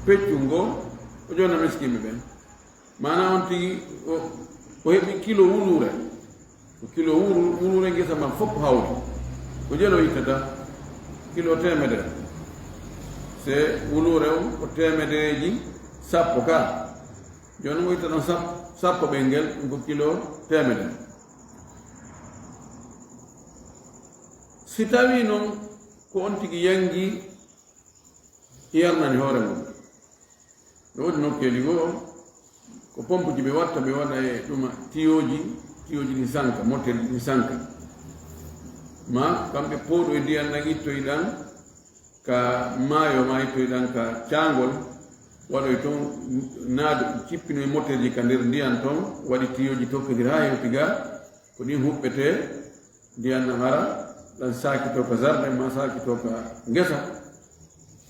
Peccu ngo, o jonna miskiiɓe ɓen. Maana on tigi, o, o heɓi kilo wuluure. Ko kilo wulu-, wuluure ngesa man fof hawri. Ko jelu ittata? Kilo teemedere. Se wuluure on ko teemedereeji sappo ka. Jooni mo itta ɗon sap-, sappo ɓe ngel, ɗum ko kilo teemedere. Si tawi noon ko on tigi yangi, yarnani hoore mum. Ɓe woodi nokkeeli goo, ko pompuji ɓe watta, ɓe waɗa e ɗuma tiyooji, tiyooji ɗin sanka, motel ɗin sanka. Ma kamɓe pooɗo e ndiyan ɗan ittoy ɗan ka maayo, ma ittoy ɗan ka caangol, waɗoy ton naadu, cippinoy motelji ka nder ndiyan ton, waɗi tiyooji tokkondiri haa hewti ga, ko ɗin huɓɓetee. Ndiyan nan hara, ɗan saakitoo ka jardin, ma saakitoo ka ngesa.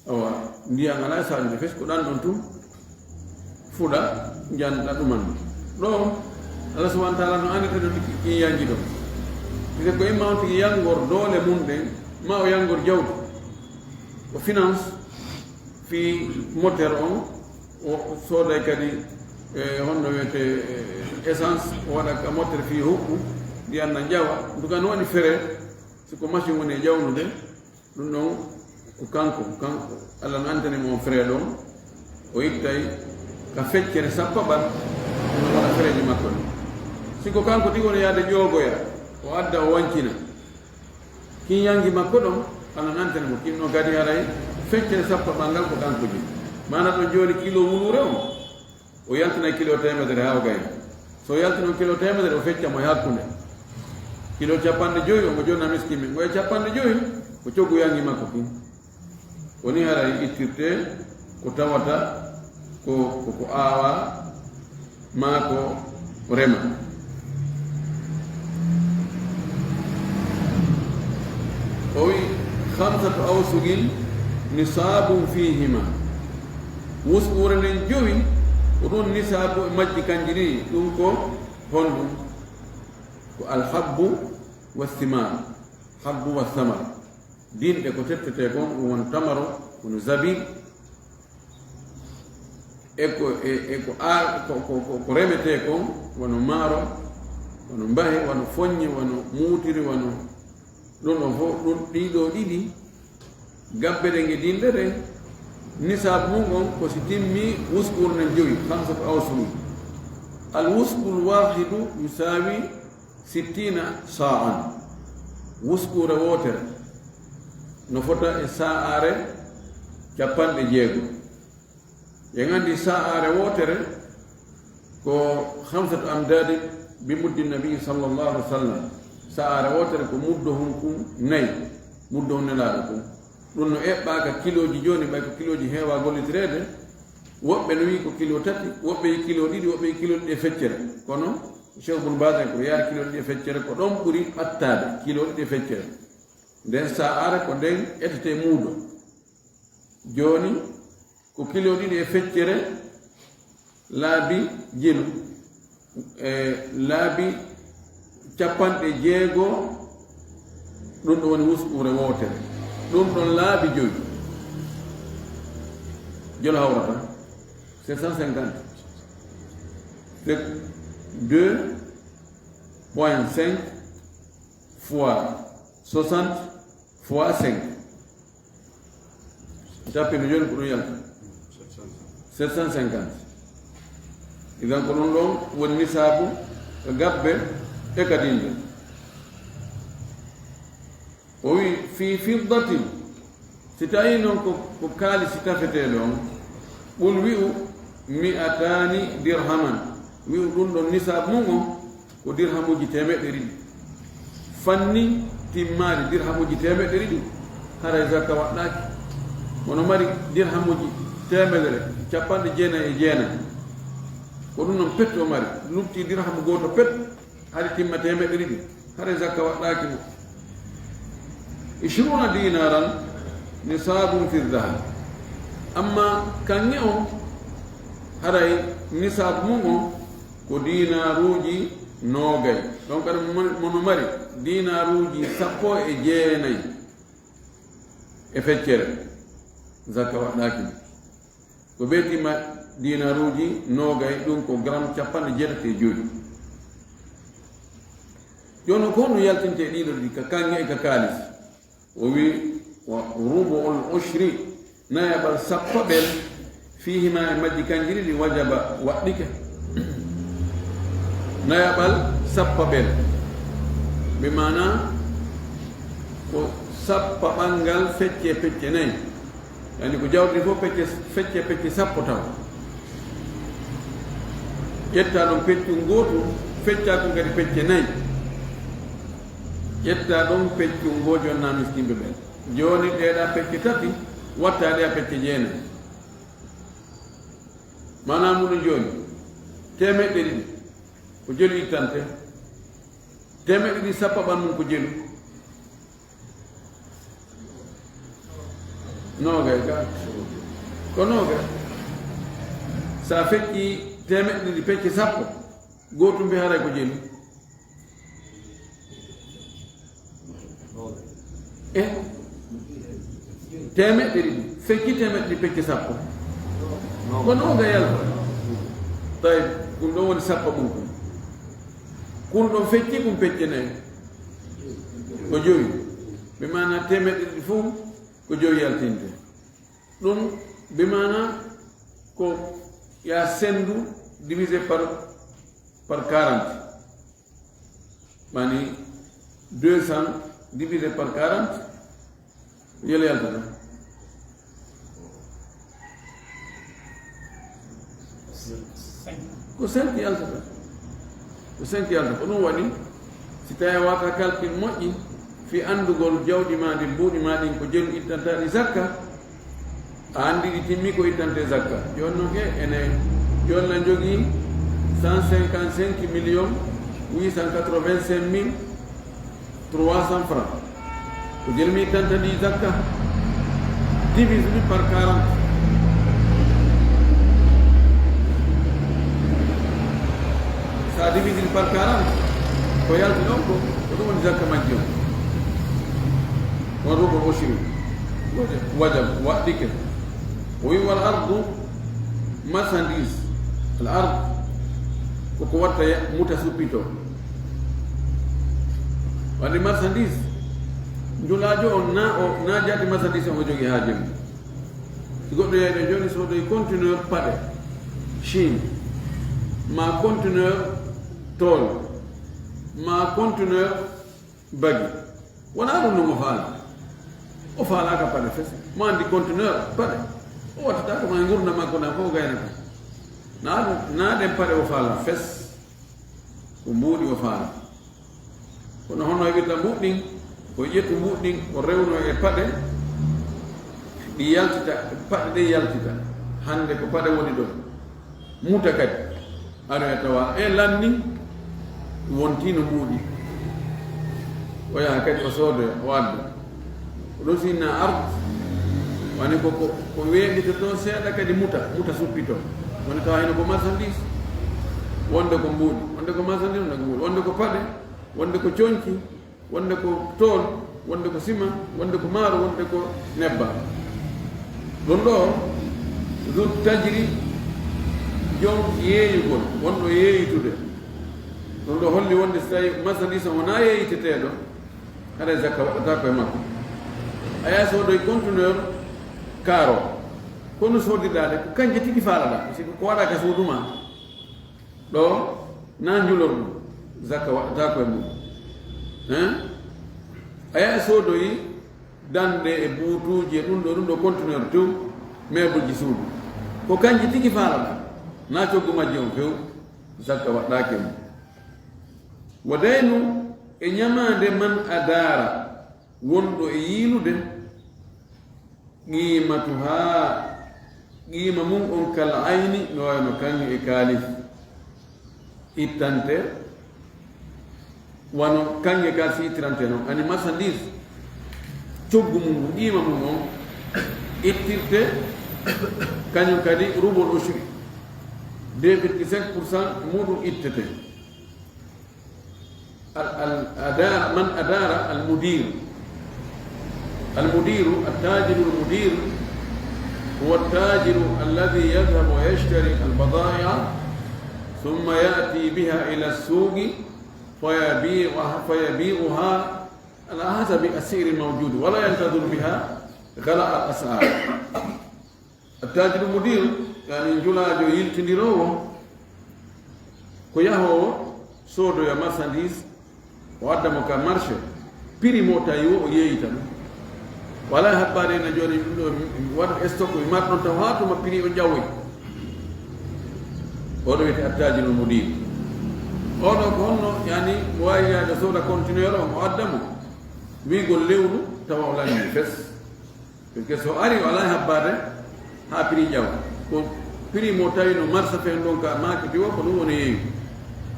Awa, ndiyan alaa e saajude fes, ko ɗan ɗon tun fuɗa, njanɗa ɗuman. Ɗo, Allah subhanahu wa ta'ala no anndi no tigi in yangi ɗon. Tigi ko imma on tigi yangor doole mun ɗen, ma o yangor jawdi. Ko finance, fii moteur on, o sooday kadi, e, honno wiyetee, e, essence, o waɗa ka moteur fii huɓɓu, ndiyan na jawa. En tout cas, no waɗi frais, si ko machine woni e jawnude, ɗum ɗon ko kanko, kanko, Allah no annditani mo on frais ɗon, o ittay ka feccere sappo ɓal, no waɗa frais ji makko ɗin. Si ko kanko tigi woni yaade ƴoogoya, o adda, o wancina. Kin yangi makko ɗon, Allah no annditani mo, kin no kadi haray feccere sappo ɓal ngal ko kanko jeyi. Maana ɗon jooni kilo wuluure on, o yaltinay kilo teemedere haa o gayna. So o yaltino kilo teemedere, o fecca mo e hakkunde. Kilo capanɗe jowi, o mo jonna miskiin men. Ngo e capanɗe jowi, ko coggu yangi makko kin. Woni haray ittirte ko tawata ko, ko, ko aawa maa ko rema. O wi, "Khamsatu awsuqin nisabun fihima." Wusquure nden jowi, ko ɗum nisaabu e majji kanji ɗiɗi. Ɗum ko honɗum? Ko alhabbu wa thimar. Habbu wa thamar. Dinɗe ko tettetee kon, ɗum won tamaro, kono zabib, e ko, e, e ko aar-, ko, ko, ko, ko remetee kon, wano maaro, wano mbahe, wano foññe, wano muutiri, wano ɗum ɗon fof, ɗum ɗiɗo ɗiɗi, gabbe ɗe nge dinɗe ɗe, nisaabu mum on ko si timmi wusquure nden jowi, khamsatu awsuq. Al wusqul wahidu yusawi sittina sa'an. Wusquure wootere no fota e sa'aare capanɗe jeego. En anndi sa'aare wootere ko khamsatu amdadi bi muddi nabi sallallahu alaihi wasallam. Sa'aare wootere ko muddo hun kun nayi, muddo hun Nelaaɗo kun. Ɗum no eɓɓaa ka kilooji jooni, ɓay ko kilooji heewaa gollitireede. Woɓɓe no wi'i ko kilo tati, woɓɓe wi'i kilo ɗiɗi, woɓɓe wi'i kilo ɗiɗi e feccere. Kono Cheikh Ibn Baz en ko yaari kilo ɗiɗi e feccere, ko ɗon ɓuri ɓattaade, kilo ɗiɗi e feccere. Nden sa'aare ko nden etete muudo. Jooni, ko kilo ɗiɗi e feccere laabi jelu, e laabi capanɗe jeego, ɗum ɗo woni wusquure wootere. Ɗum ɗon laabi jowi. Jelu hawrata sept cent cinquante. C'est deux point cinq fois soixante fois cinq. Tappino jooni ko ɗum yalta. Sept cent cinquante. Idan ko ɗum ɗon woni nisaabu ka gabbe e ka dinɗe. O wi, "Fi fiddatin." Si tawi noon ko, ko kaalisi tafeteeɗo on, ɓul wi'u mi'atani dirhaman. Wi'u ɗum ɗon nisaabu mum on ko dirhamuji teemeɗɗe ɗiɗi. Fanni timmaali dirhamuji teemeɗɗe ɗiɗi, haray zakka waɗɗaaki. Kono mari dirhamuji teemedere capanɗe jeenayi e jeenayi. Ko ɗum ɗon pet o mari. Lutti dirhamu gooto pet, hari timma teemeɗɗe ɗiɗi, haray zakka waɗɗaaki mo. Ishruna dinaran nisabun fi dhahab. Amma kaŋŋe on, haray nisaabu mum on ko dinaaruuji noogay. Ɗon kadi mo, mo no mari dinaaruuji sappo e jeenayi e feccere, zakka waɗɗaaki mo. Ko ɓe timma dinaaruuji noogay, ɗum ko gram capanɗe jeetati e joyi. Jooni ko honno yaltinte ɗiɗo ɗi ka kaŋŋe e ka kaalis? O wi, "Wa rubu'ul ushri, nayaɓal sappaɓel, fihima e majji kanji ɗiɗi, wajaba waɗɗike." Nayaɓal sappaɓel, bi maana ko sappaɓal ngal fecce pecce nayi. Yani ko jawdi fof pecce, fecce pecce sappo taw. Ƴetta ɗon peccu gootu, fecca ɗum kadi pecce nayi. Ƴetta ɗon peccu ngoo jonna miskinɓe ɓen. Jooni ɗeeɗa pecce tati, watta ɗe a pecce jeenayi. Maanaam mum no jooni, teemeɗɗe ɗiɗi ko jelu ittante, teemeɗɗe ɗiɗi sappaɓal mum ko jelu. Noogay ga. Ko noogay. Sa fecci teemeɗɗe ɗiɗi pecce sappo, gootum mbi haray ko jelu. E teemeɗɗe ɗiɗi fecci teemeɗɗe ɗiɗi pecce sappo. Ko noogay yalta. Tawi ɗum ɗon woni sappo mum kun. Kun ɗon fecci kun pecce nayi. Ko jowi. Ɓe maana teemeɗɗe ɗiɗi fof ko jowi yaltinte. Ɗum bi maana ko ya sendu divisé par, par quarante. Mani deux cents divisé par quarante, yele yaltata? Ko cinq yaltata. Ko cinq yaltata. Ko ɗum waɗi, si tawi a wata calcul moƴƴi, fi anndugol jawdi ma ndin, mbuuɗi ma ɗin, ko jelu ittanta ɗi zakka, a anndi ɗi timmi ko ittante zakka. Jooni noon ke ene, jooni na jogii cent cinquante-cinq millions huit cent quatre-vingt-cinq mille trois cents francs. Ko jel mi tantani zakka, divise ɗum par quarante. So a divise ɗum par quarante, ko yalti ɗon ko, ko ɗum woni zakka majji on. On rubo osiri. Wajab, waɗɗike. O wi wal ardu, marchandise. Al ard, koko watta ya-, muta suppito. Wandi marchandise, njulaajo on na o, na jaati marchandise on o jogi haa jemma. Si goɗɗo yahi ɗo jooni soodoyi conteneur paɗe Chine, ma conteneur tool, ma conteneur bagi. Wonaa ɗum no mo faala. O faalaaka paɗe fes. Mo anndi conteneur paɗe. O wattata ko ma e ngurndan makko ndan fof o gaynata. Na ɗum, na ɗen paɗe o faala fes. Ko mbuuɗi o faala. Kono hono heɓirta mbuuɗi ɗin, ko ƴettu mbuuɗi ɗin, o rewno e paɗe, ɗi yaltita, paɗe ɗe yaltita. Hannde ko paɗe woni ɗon. Muta kadi. Aroya tawa e lanni, wonti no mbuuɗi. O yaha kadi o soodoya, o adda. Ɗum sinna ard, woni ko, ko, ko weeɓitoto seeɗa kadi muta, muta suppito. Woni tawa hino ko marchandise, wonde ko mbuuɗi, wonde ko marchandise, wonde ko mbuuɗi, wonde ko paɗe, wonde ko conci, wonde ko tool, wonde ko sima, wonde ko maaro, wonde ko nebbam. Ɗum ɗo, zu tajri, jom yeeyugol, wonɗo yeeyitude. Ɗum ɗo holli wonde so tawi marchandise o wonaa yeeyiteteeɗo, haɗa zakka waɗata ko e makko. A yaha soodoy conteneur kaaro. Kono soodirɗaa de, ko kanje tigi faalaɗaa. Parce que ko waɗa ka suudu ma. Ɗo, na njulor ɗum. Zakka waɗata ko e mum. Hein? A yaha soodoy dande e buutuuji e ɗum ɗo, ɗum ɗo conteneur tew, meuble ji suudu. Ko kanje tigi faalaɗaa. Na coggu majji on few. Zakka waɗɗaaki e mum. Wa daynu e ñamaande man adaara wonɗo e yiilude, qiimatuhaa, qiima mum on kal ayni, no wayno kaŋŋe e kaalis ittante, wano kaŋŋe kaalis ittirante non. Ani marchandise, coggu mum ngu, qiima mum on ittirte, kañum kadi rubul ushri, deux virgule cinq pour cent muɗum ittete. Al-, al-, adara, man adara, al-mudir. Al-mudiru, al-tajiru al-mudir, huwa al-tajiru alladhi yadhhabu wa yashtari al-bada'i'a, thumma ya'ti biha ila as-suqi, fayabi'uha, fayabi'uha ala hasabi as-si'ri al-mawjud, wa la yantadhiru biha ghala'a al-as'ar. Attajiru mudir, yani njulaajo yiltindiroowo, ko yahoowo soodoya marchandise, o adda mo ka marché, prix mo tawi o, o yeeyita ɗum. Wala habbaade ena jooni ɗum ɗo, mi waɗa stock, mi marɗon taw haa tuma prix o ƴawoy. Oɗo wiyete attajiru mudir. Oɗo ko honno, yani, mo waawi yaade sooda conteneur o, mo adda mo. Wiigol lewru, tawa o lanni fes. Parce que so ari o alaa e habbaade haa prix ƴaw. Ko prix mo tawi no marsa fen ɗon ka maakiti o, ko ɗum woni yeeyu.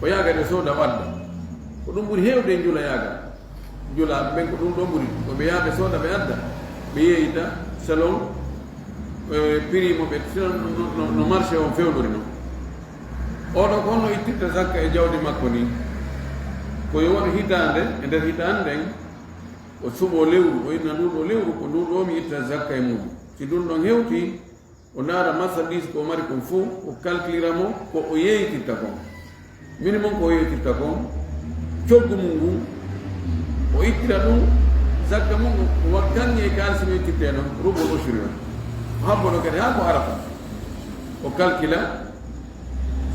O yaaga de sooda o adda. Ko ɗum ɓuri heewde e njula yaaga. Njula ɓen ko ɗum ɗon ɓuri. Ko ɓe yaha ɓe sooda ɓe adda. Ɓe yeeyita selon, eh, prix mo ɓe, selon no, no, no marché on fewndori non. Oɗo ko honno ittirta zakka e jawdi makko ni? Ko yo waɗu hitaande, e nder hitaande nden, o suɓo lewru, o inna nduɗo lewru, ko nduɗo mi itta zakka e mum. Si ɗum ɗon hewti, o ndaara marchandise ko o mari kon fof, o calculira mo ko o yeeytirta kon. Minimum ko o yeeytirta kon, coggu mum ngun, o ittira ɗum, zakka mum, o wakkanni e kaalisi no ittirte non, rubul ushri on. O habbono kadi haa ko arafa. O calcula,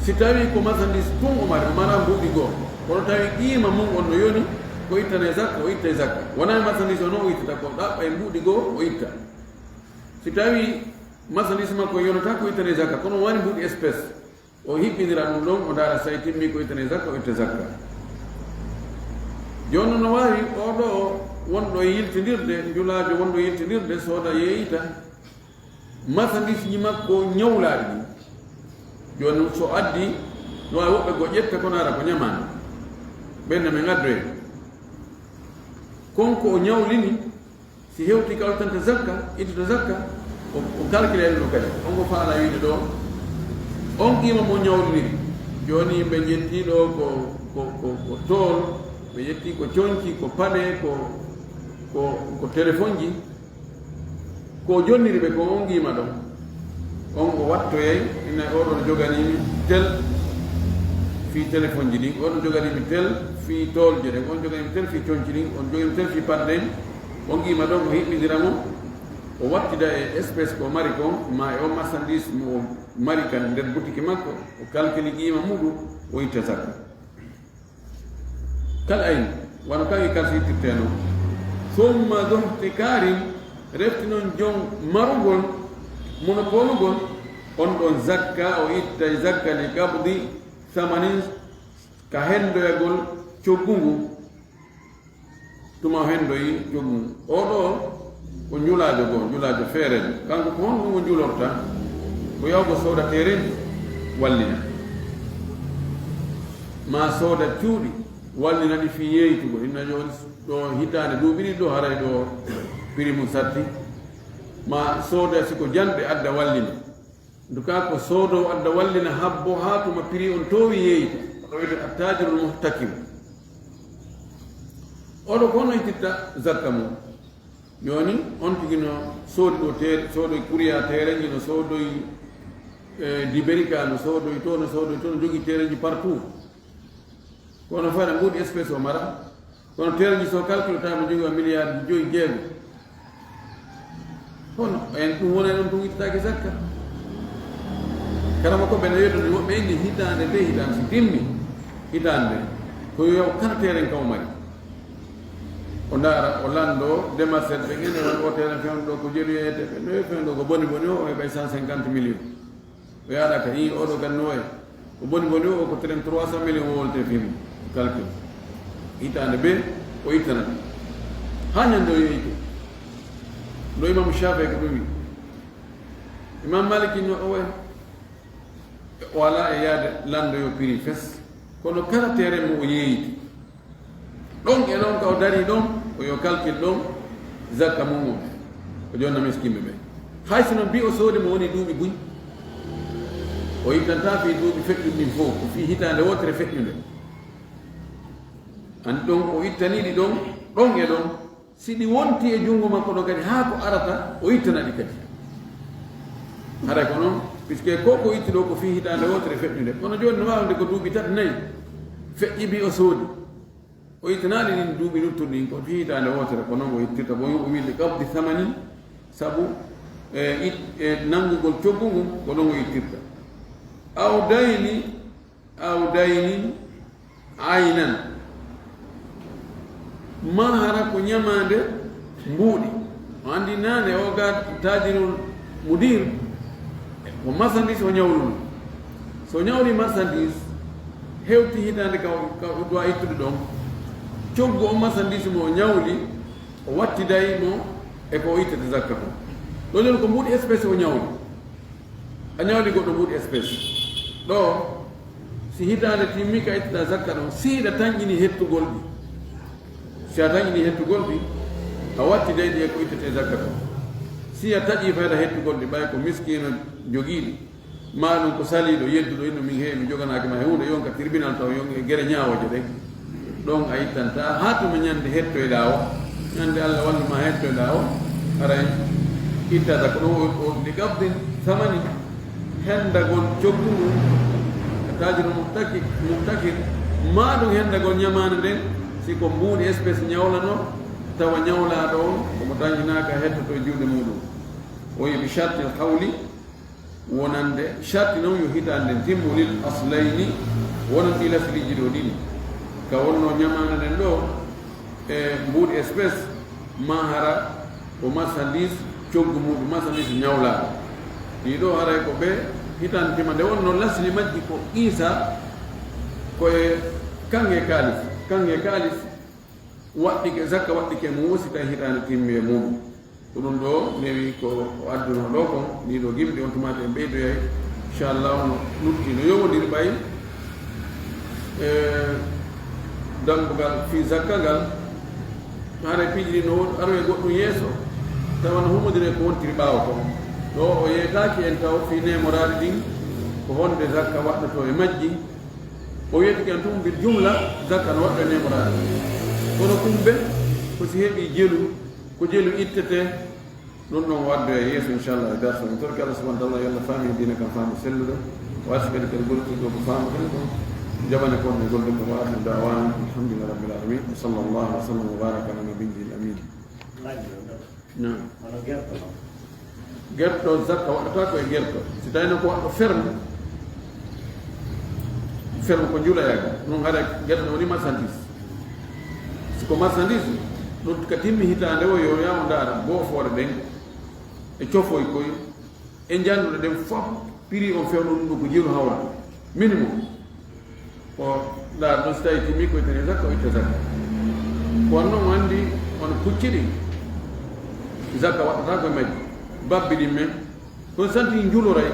si tawi ko marchandise tun o mari, o mara mbuuɗi goo, kono tawi qiima mum on no yoni, ko ittane zakka, o ittay zakka. Wonaa e marchandise o non o ittata, ko ɗaɓɓa e mbuuɗi goo, o itta. Si tawi marchandise makko yonata ko ittane zakka, kono woni mbuuɗi espèce, o hiɓɓinira ɗum ɗon, o ndaara so tawi timmi ko ittane zakka, o itta zakka. Jooni no waawi oo ɗoo wonɗo e yiltindirde, njulaajo wonɗo e yiltindirde, sooda yeeyita. Marchandise ji makko ñawlaaɗi ɗin. Jooni so addi, no waawi woɓɓe goo ƴetta ko naara ko ñamaande. Ɓen ne min addoye. Kon ko o ñawlini, Si hewti ka ittanta zakka, ittata zakka, o, o calcule en ɗum kadi. On ko faala wiide ɗo, on qiima mo ñawliniri. Jooni ɓe ƴetti ɗo ko, ko, ko, ko tool, ɓe ƴetti ko conci, ko paɗe, ko, ko, ko téléphone ji. Ko jonniri ɓe ko on qiima ɗon. On o wattoyay, ina oɗon joganiimi tel fii téléphone ji ɗin, oɗon joganiimi tel fii toolje ɗen, on joganiimi tel fii conci ɗin, on joganiimi tel fii paɗe ɗen. On qiima ɗon o hiɓɓindira mo, o wattida e espèce ko mari kon, ma e on marchandise mo o mari kan nder butiki makko, o calcule qiima muɗum, o itta zakka. Kal ayni, wano kan e kalsi ittirtee non. Summa zuhtikarin, refti non jon marugol, monopoligol, on ɗon zakka, o ittay zakka li qabdi samanin, ka hendoyagol coggu ngu. Tuma o hendoyi coggu ngu. Oo ɗoo ko njulaajo goo, njulaajo feereejo. Kanko ko honɗum o njulorta? Ko yahugo sooda teerenji wallina. Maa sooda cuuɗi wallina ɗi fii yeeytugol. Inna jooni ɗo hitaande duuɓi ɗiɗi ɗo haray ɗo prix mum satti. Maa sooda si ko janɗe adda wallina. En tout cas, ko soodoowo adda wallina habbo haa tuma prix on toowi yeeyta. Ko ɗo wiyetee attajirul muhtakim. Oo ɗoo ko honno ittirta zakka mum? Jooni, on tigi no soodi ɗo teer-, soodoy Kuriya teerenji, no soodoy, eh, Diberika, no soodoy to, no soodoy to, no jogii teerenji partout. Kono fayda mbuuɗi espèce o mara. Kono teerenji so calculata mo jogii o milliard joyi jeego. Kono en ɗum wona ɗon ɗum ittataake zakka. Karama ko ɓe no yeddoni woɓɓe inni hitaande nde hitaande si timmi. Hitaande nde. Ko yo yaw kala teeren ka o mari. O ndaara, o lanndoo démarcheur ɓe ngene wan o teeren fewndo ɗo ko jeɗoyeete ɓe no fewndo ko boni boni o, o heɓay cent cinquante millions. O yaada ka, ii, oo ɗoo ganno wayi. Ko boni boni o, ko trente-trois cent millions wowlete fii mum. Calcul. Hitaande bee, o ittana ɗum. Haa ñande o yeeyto. No Imaamu Shaafi'i ko ɗum wi. Imaamu Maaliki no o wayi. O alaa e yaade lanndo yo prix fes. Kono kala teeren mo o yeeyiti. Ɗon e ɗon ka o darii ɗon, ko yo calcul ɗon, zakka mum on, o jonna miskinɓe ɓe. Hay si non mbi o soodi mo woni duuɓi buy, o ittantaa fii duuɓi feƴƴuɗi ɗin fow, ko fii hitaande wootere feƴƴunde. An ɗon o ittanii ɗi ɗon, ɗon e ɗon, si ɗi wonti e junngo makko ɗon kadi, haa ko arata, o ittana ɗi kadi. Haray ko non, puisque ko ko itti ɗo ko fii hitaande wootere feƴƴunde. Kono jooni no waawde ko duuɓi tati, nayi feƴƴi mbi o soodi. O ittanaali ɗin duuɓi luttuɗi ɗin, ko fii hitaande wootere, ko non o ittirta. Bon, o wi li qabdi samanin, sabu, e, it-, e, nanngugol coggu ngun, ko non o ittirta. Aw dayni, aw daynin, aynan. Maa hara ko ñamaande mbuuɗi. O anndi naane o ga tajirul mudir, ko marchandise o ñawluno. So o ñawli marchandise, hewti hitaande ka o, ka o ɗuwa ittude ɗon, coggu o marchandise mo o ñawli, o wattiday mo e ko o ittata zakka kon. Ɗo jooni ko mbuuɗi espèce o ñawli. A ñawli goɗɗo mbuuɗi espèce. Ɗo, si hitaande timmi ka ittata zakka ɗon, si hiɗa tanƴini hettugol ɗi. Si a tanƴini hettugol ɗi, a wattiday ɗi e ko ittete zakka kon. Si a taƴi fayda hettugol ɗi, ɓay ko miskiino jogiiɗi. Maa ɗum ko saliiɗo, yedduɗo, inno min heewi, mi joganaaki ma e huunde, yonka tribunal taw yon e gere ñaawooje ɗen. Ɗon a ittantaa, haa tuma ñande hettoyɗaa o, ñande Alla wallu ma hettoyɗaa o, haray ittata ko ɗo o, o, li qabdi samani, hendagol coggu ngun, e taajirul muhtaki-, muhtakir, maa ɗum hendagol ñamaande nden, si ko mbuuɗi espèce ñawlano, tawa ñawlaaɗo on, omo tanƴinaaka hettoto e juuɗe muuɗum. O wi bi shartil hawli, wonande sharti non yo hitaande nden timmo lil aslayni, wonan ɗi lasliiji ɗo ɗiɗi. Ka wonno ñamaande nden ɗo, e mbuuɗi espèce, maa hara ko marchandise coggu muuɗum, marchandise ñawlaaɗo. Ɗii ɗo haray ko ɓe hitaande tima nde wonno lasli majji ko qiisa ko e kaŋŋe kaalis, kaŋŋe kaalis waɗɗike, zakka waɗɗike mum, wosita hitaande timmi e muuɗum. Ko ɗum ɗo newi ko o adduno ɗo kon, ɗii ɗo gimɗi on tumaati en ɓeydoyay, inchallah, no lutti, no yowondiri ɓay, e, dambugal fii zakka ngal, haray piiji ɗi no woodi, aroye goɗɗum yeeso, Tawa no humodiri e ko wontiri ɓaawo ko. Ɗo o yeetaaki en taw fii neemoraali ɗin, ko honde zakka waɗɗotoo e majji. O yeetike en tun bil jumla, zakka no waɗɗoo e neemoraali. Kono kumbe, ko si heɓii jelu, ko jelu ittetee, ɗun ɗon o addoya e yeeso, inchallah, e darsu on. Torki Allah subhanahu wa ta'ala, yo Allah fahmin diina kan fahmu selluɗo. O arsi kadi kadi gollitirɗo ko faamuɗen kon. Jaɓane kon e golluɗen. Wa akhiru da'wana, alhamdulillahi rabbil alamin. Wa sallallahu wa sallam wa baraka ala nabiyyil amin. Naam. Hono gerto non. Gerto, zakka waɗata ko e gerto. Si tawino ko waɗɗo ferme, ferme ko njulayaga. Ɗun haɗa gerto woni marchandise. Si ko marchandise, ɗun ka timmi hitaande o yo yaw ndaara boofoore ɗen e cofoy koy e njannduɗe ɗen fof, prix on fewndo ɗun ɗo ko jelu hawra. Minimum. Ko ndaar ɗon si tawi timmi ko ittani zakka, o itta zakka. Kono non o anndi on pucci ɗi, zakka waɗɗata ko e majji. Babbi ɗin men, kono santi njuloray,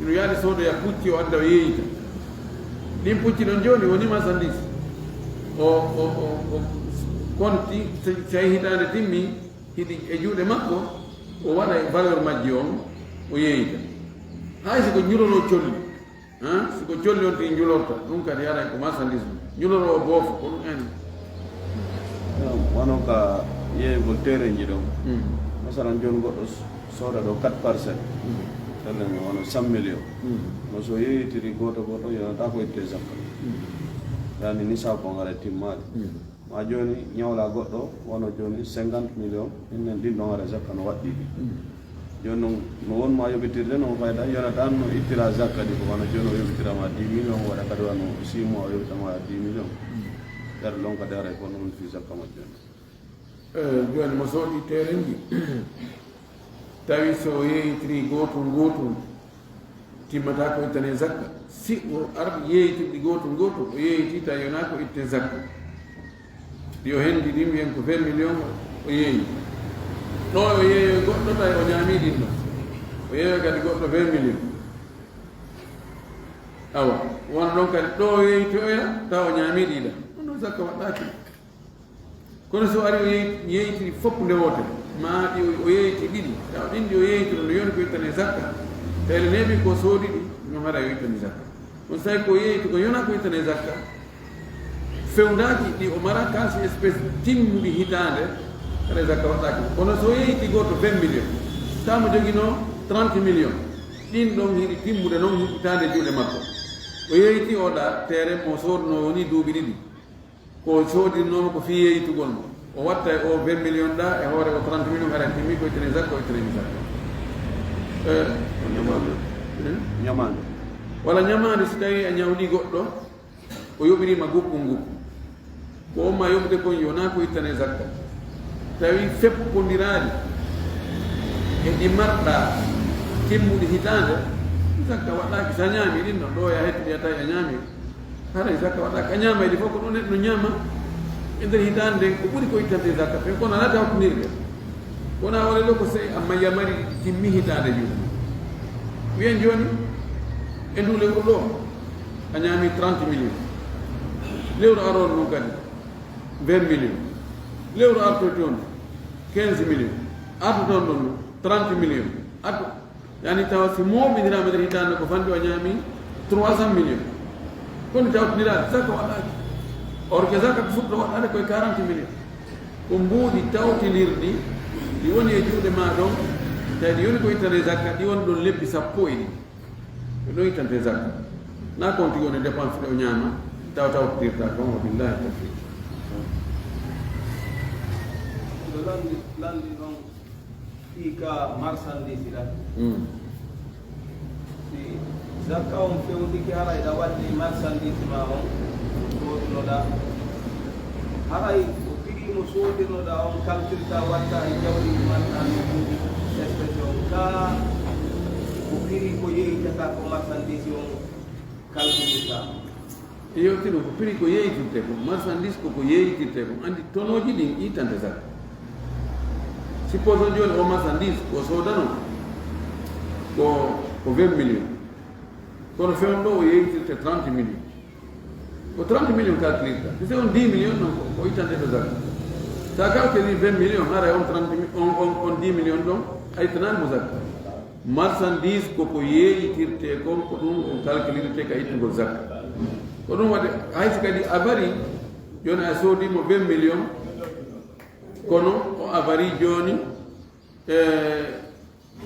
ino yaade soodoya pucci o adda o yeeyita. Ɗin pucci ɗon jooni woni marchandise. O, o, o, o konti, so, so hitaande timmi, hiɗi e juuɗe makko, o waɗa e valeur majji on, o yeeyita. Hay si ko njuloroo colli, han, si ko colli on tigi njulorta, ɗun kadi haray ko marchandise mum. Njuloroo boofo, ko ɗun en. Wano ka yeeyugol terenji ɗon. Mm. Masalan, jooni goɗɗo s-, sooda ɗo quatre parcelles. Mm. Tellen wano cent millions. Mm. No so yeeyitiri gooto gooto, yonata ko itte zakka. Mm. Yani nisaab on haray timmaali. Mm. Ma jooni ñawla goɗɗo, wano jooni cinquante millions, innen ɗin ɗon haray zakka no waɗɗii ɗi. Mm. Jooni non, no won ma yoɓitirde non fayda, yonata no ittira zakka ɗi ko wano jooni o yoɓitira ma dix millions, waɗa kadi wano six mois o yoɓita ma dix millions. Mm. Nder ɗon kadi haray ko non fi zakka mo jooni. Eh, jooni mo soodi terenji. Tawi so o yeeyitiri gootun gootun, timmata ko ittane zakka. Si o ar yeeyitirɗi gootun gootun, o yeeyitii tawi yonaa ko itte zakka. Ɗi o hendi ɗin wiyen ko vingt millions o yeeyi. Ɗo o yeeyoy goɗɗo tawi o ñaamii ɗin ɗon. O yeeyoy kadi goɗɗo vingt millions. Awa, wona ɗon kadi ɗo o yeeyitoya tawa o ñaamii ɗi ɗa. Ɗun ɗon zakka waɗɗaaki. Kono si o ari o yeey-, yeeytiri fof nde wootere, maa ɗi o, o yeeyti ɗiɗi, tawa ɗin ɗi o yeeytiri no yoni ko ittane zakka, tawi ne neeɓi ko soodi ɗi, no haray o ittani zakka. Kono so tawi ko yeeyti ko yona ko ittane zakka, fewndaaki ɗi o mara kaasi espèce timmuɗi hitaande, haray zakka waɗɗaaki. Kono so o yeeyti gooto vingt millions, tawa mo joginoo trente millions, ɗin ɗon hiɗi timmude non hitaande juuɗe makko. O yeeyti o ɗa teere mo soodnoo woni duuɓi ɗiɗi. Ko soodinoomo ko fii yeeytugol mo. O watta e o vingt millions ɗa, e hoore o trente millions, haray timmi ko ittane zakka, o ittane zakka. Eh, ñamaande. Eh? Ñamaande. Wala ñamaande si tawi a ñawdi goɗɗo, o yoɓiri ma guppun guppun. Ko on ma yoɓude kon yonaa ko ittane zakka. Tawi feppondiraaɗi e ɗi marɗa timmuɗi hitaande, zakka waɗɗaaki. Sa ñaami ɗin ɗon, ɗo ya hettude a tawi a ñaami. Haray zakka waɗɗaaki, a ñaamay ɗi fof, ko ɗun neɗɗo no ñaama e nder hitaande nden, ko ɓuri ko ittante zakka fen, kono alaa tawtondirde. Wona wala ɗo ko sey amma yamari ɗi timmi hitaande juuɗe. Wiyen jooni, e ndu lewru ɗo, a ñaami trente millions. Lewru aroru ndun kadi, vingt millions. Lewru artoyto on, quinze millions. Artoto on ɗon, trente millions. Arto, Yani tawa si mooɓindiraama nder hitaande ko fanɗi o ñaami trois cent millions. Kono tawtindiraade, zakka waɗaaki. Or que zakka ko fuɗɗo waɗaade koye quarante millions. Ko mbuuɗi tawtindirɗi, ɗi woni e juuɗe maa ɗon, tawi ɗi woni ko ittane zakka, ɗi woni ɗon lebbi sappo e ɗiɗi. Ko ɗon ittante zakka. Na kon tigi woni dépense ɗe o ñaama, tawa tawtindirta kon, wa billahi tawfiq. Ɗo lanndi, lanndi ɗon. Fii ka marchandise ɗan. Mm. Si zakka on fewndike, haray ɗa waddi marchandise ma on, soodinoɗa. Haray ko prix mo soodirnoɗa on, calcule ka watta e jawdi marɗa on, espèce on. Ka ko prix ko yeeytata ko marchandise on calculirta. E yewtino ko prix ko yeeytirte kon, marchandise ko ko yeeytirte kon, anndi tonooji ɗin ittante zakka. Supposons jooni o marchandise ko soodano ko, ko vingt millions. Kono fewndo o yeeytirte trente millions. Ko trente millions calculirta. Si on dix millions non ko, ko ittante ɗo zakka. Sa calcule vingt millions, haray on trente mi- on, on, on dix millions ɗon, a ittanaali mo zakka. Marchandise ko ko yeeyitirtee kon, ko ɗum on calculirtee ka ittugol zakka. Ko ɗum waɗi, hay si kadi a bari, jooni a soodii mo vingt millions, kono o a bari jooni, e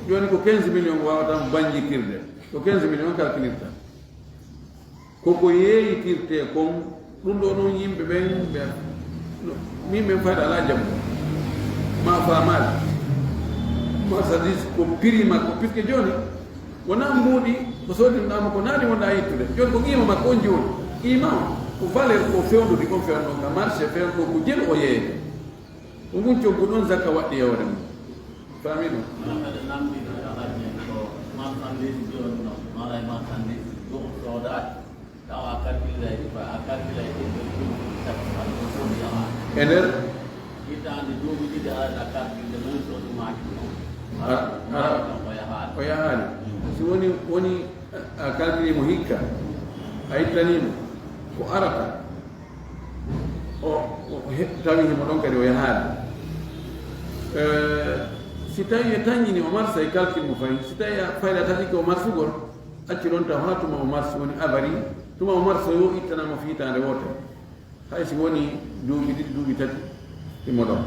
jooni ko quinze millions wawata mo banjitirde. Ko quinze millions calculirta. Koko yeeyitirtee kon, ɗum ɗo noon yimɓe ɓen ɓe, no, min ɓen fayda alaa jam. Ma faamaali. Marchandise ko prix makko, puisque jooni wonaa mbuuɗi ko soodinɗaa mo ko naani wonɗaa yittude. Jooni ko qiima makko on jooni. Qiima on ko valeur ko fewndude kon fewnɗon ka marché, fewnɗo ko jelu o yeeyete. Ko ngun coggu ɗon zakka waɗɗi e hoore mum. Faami ɗum? Kono kadi namdi no yahat hen ko marchandise jooni no, mara e marchandise ɗum soodaade. Tawa a calcule ay, a calcule ay ɗum ɗum ɗum ɗum ɗum ɗum ɗum ɗum ɗum ɗum. E nder? Hitaande duuɓi ɗiɗi aɗa calcule ɗum so ɗum maaki ɗum. Ara, ara. Ɗum o yahaali. O yahaali. Si woni, woni a calcule mo hikka, a ittanii mo ko arata. O, o he- tawi himo ɗon kadi o yahaali. Eh, si tawi e tañini o marsa e calcul mo fayi, si tawi a fayda taƴi ko marsugol, accu ɗon taw haa tuma o marsi woni abari, tuma o marsa yo ittanamo fiitaande wootere. Hay si woni duuɓi ɗiɗi, duuɓi tati, himo ɗon.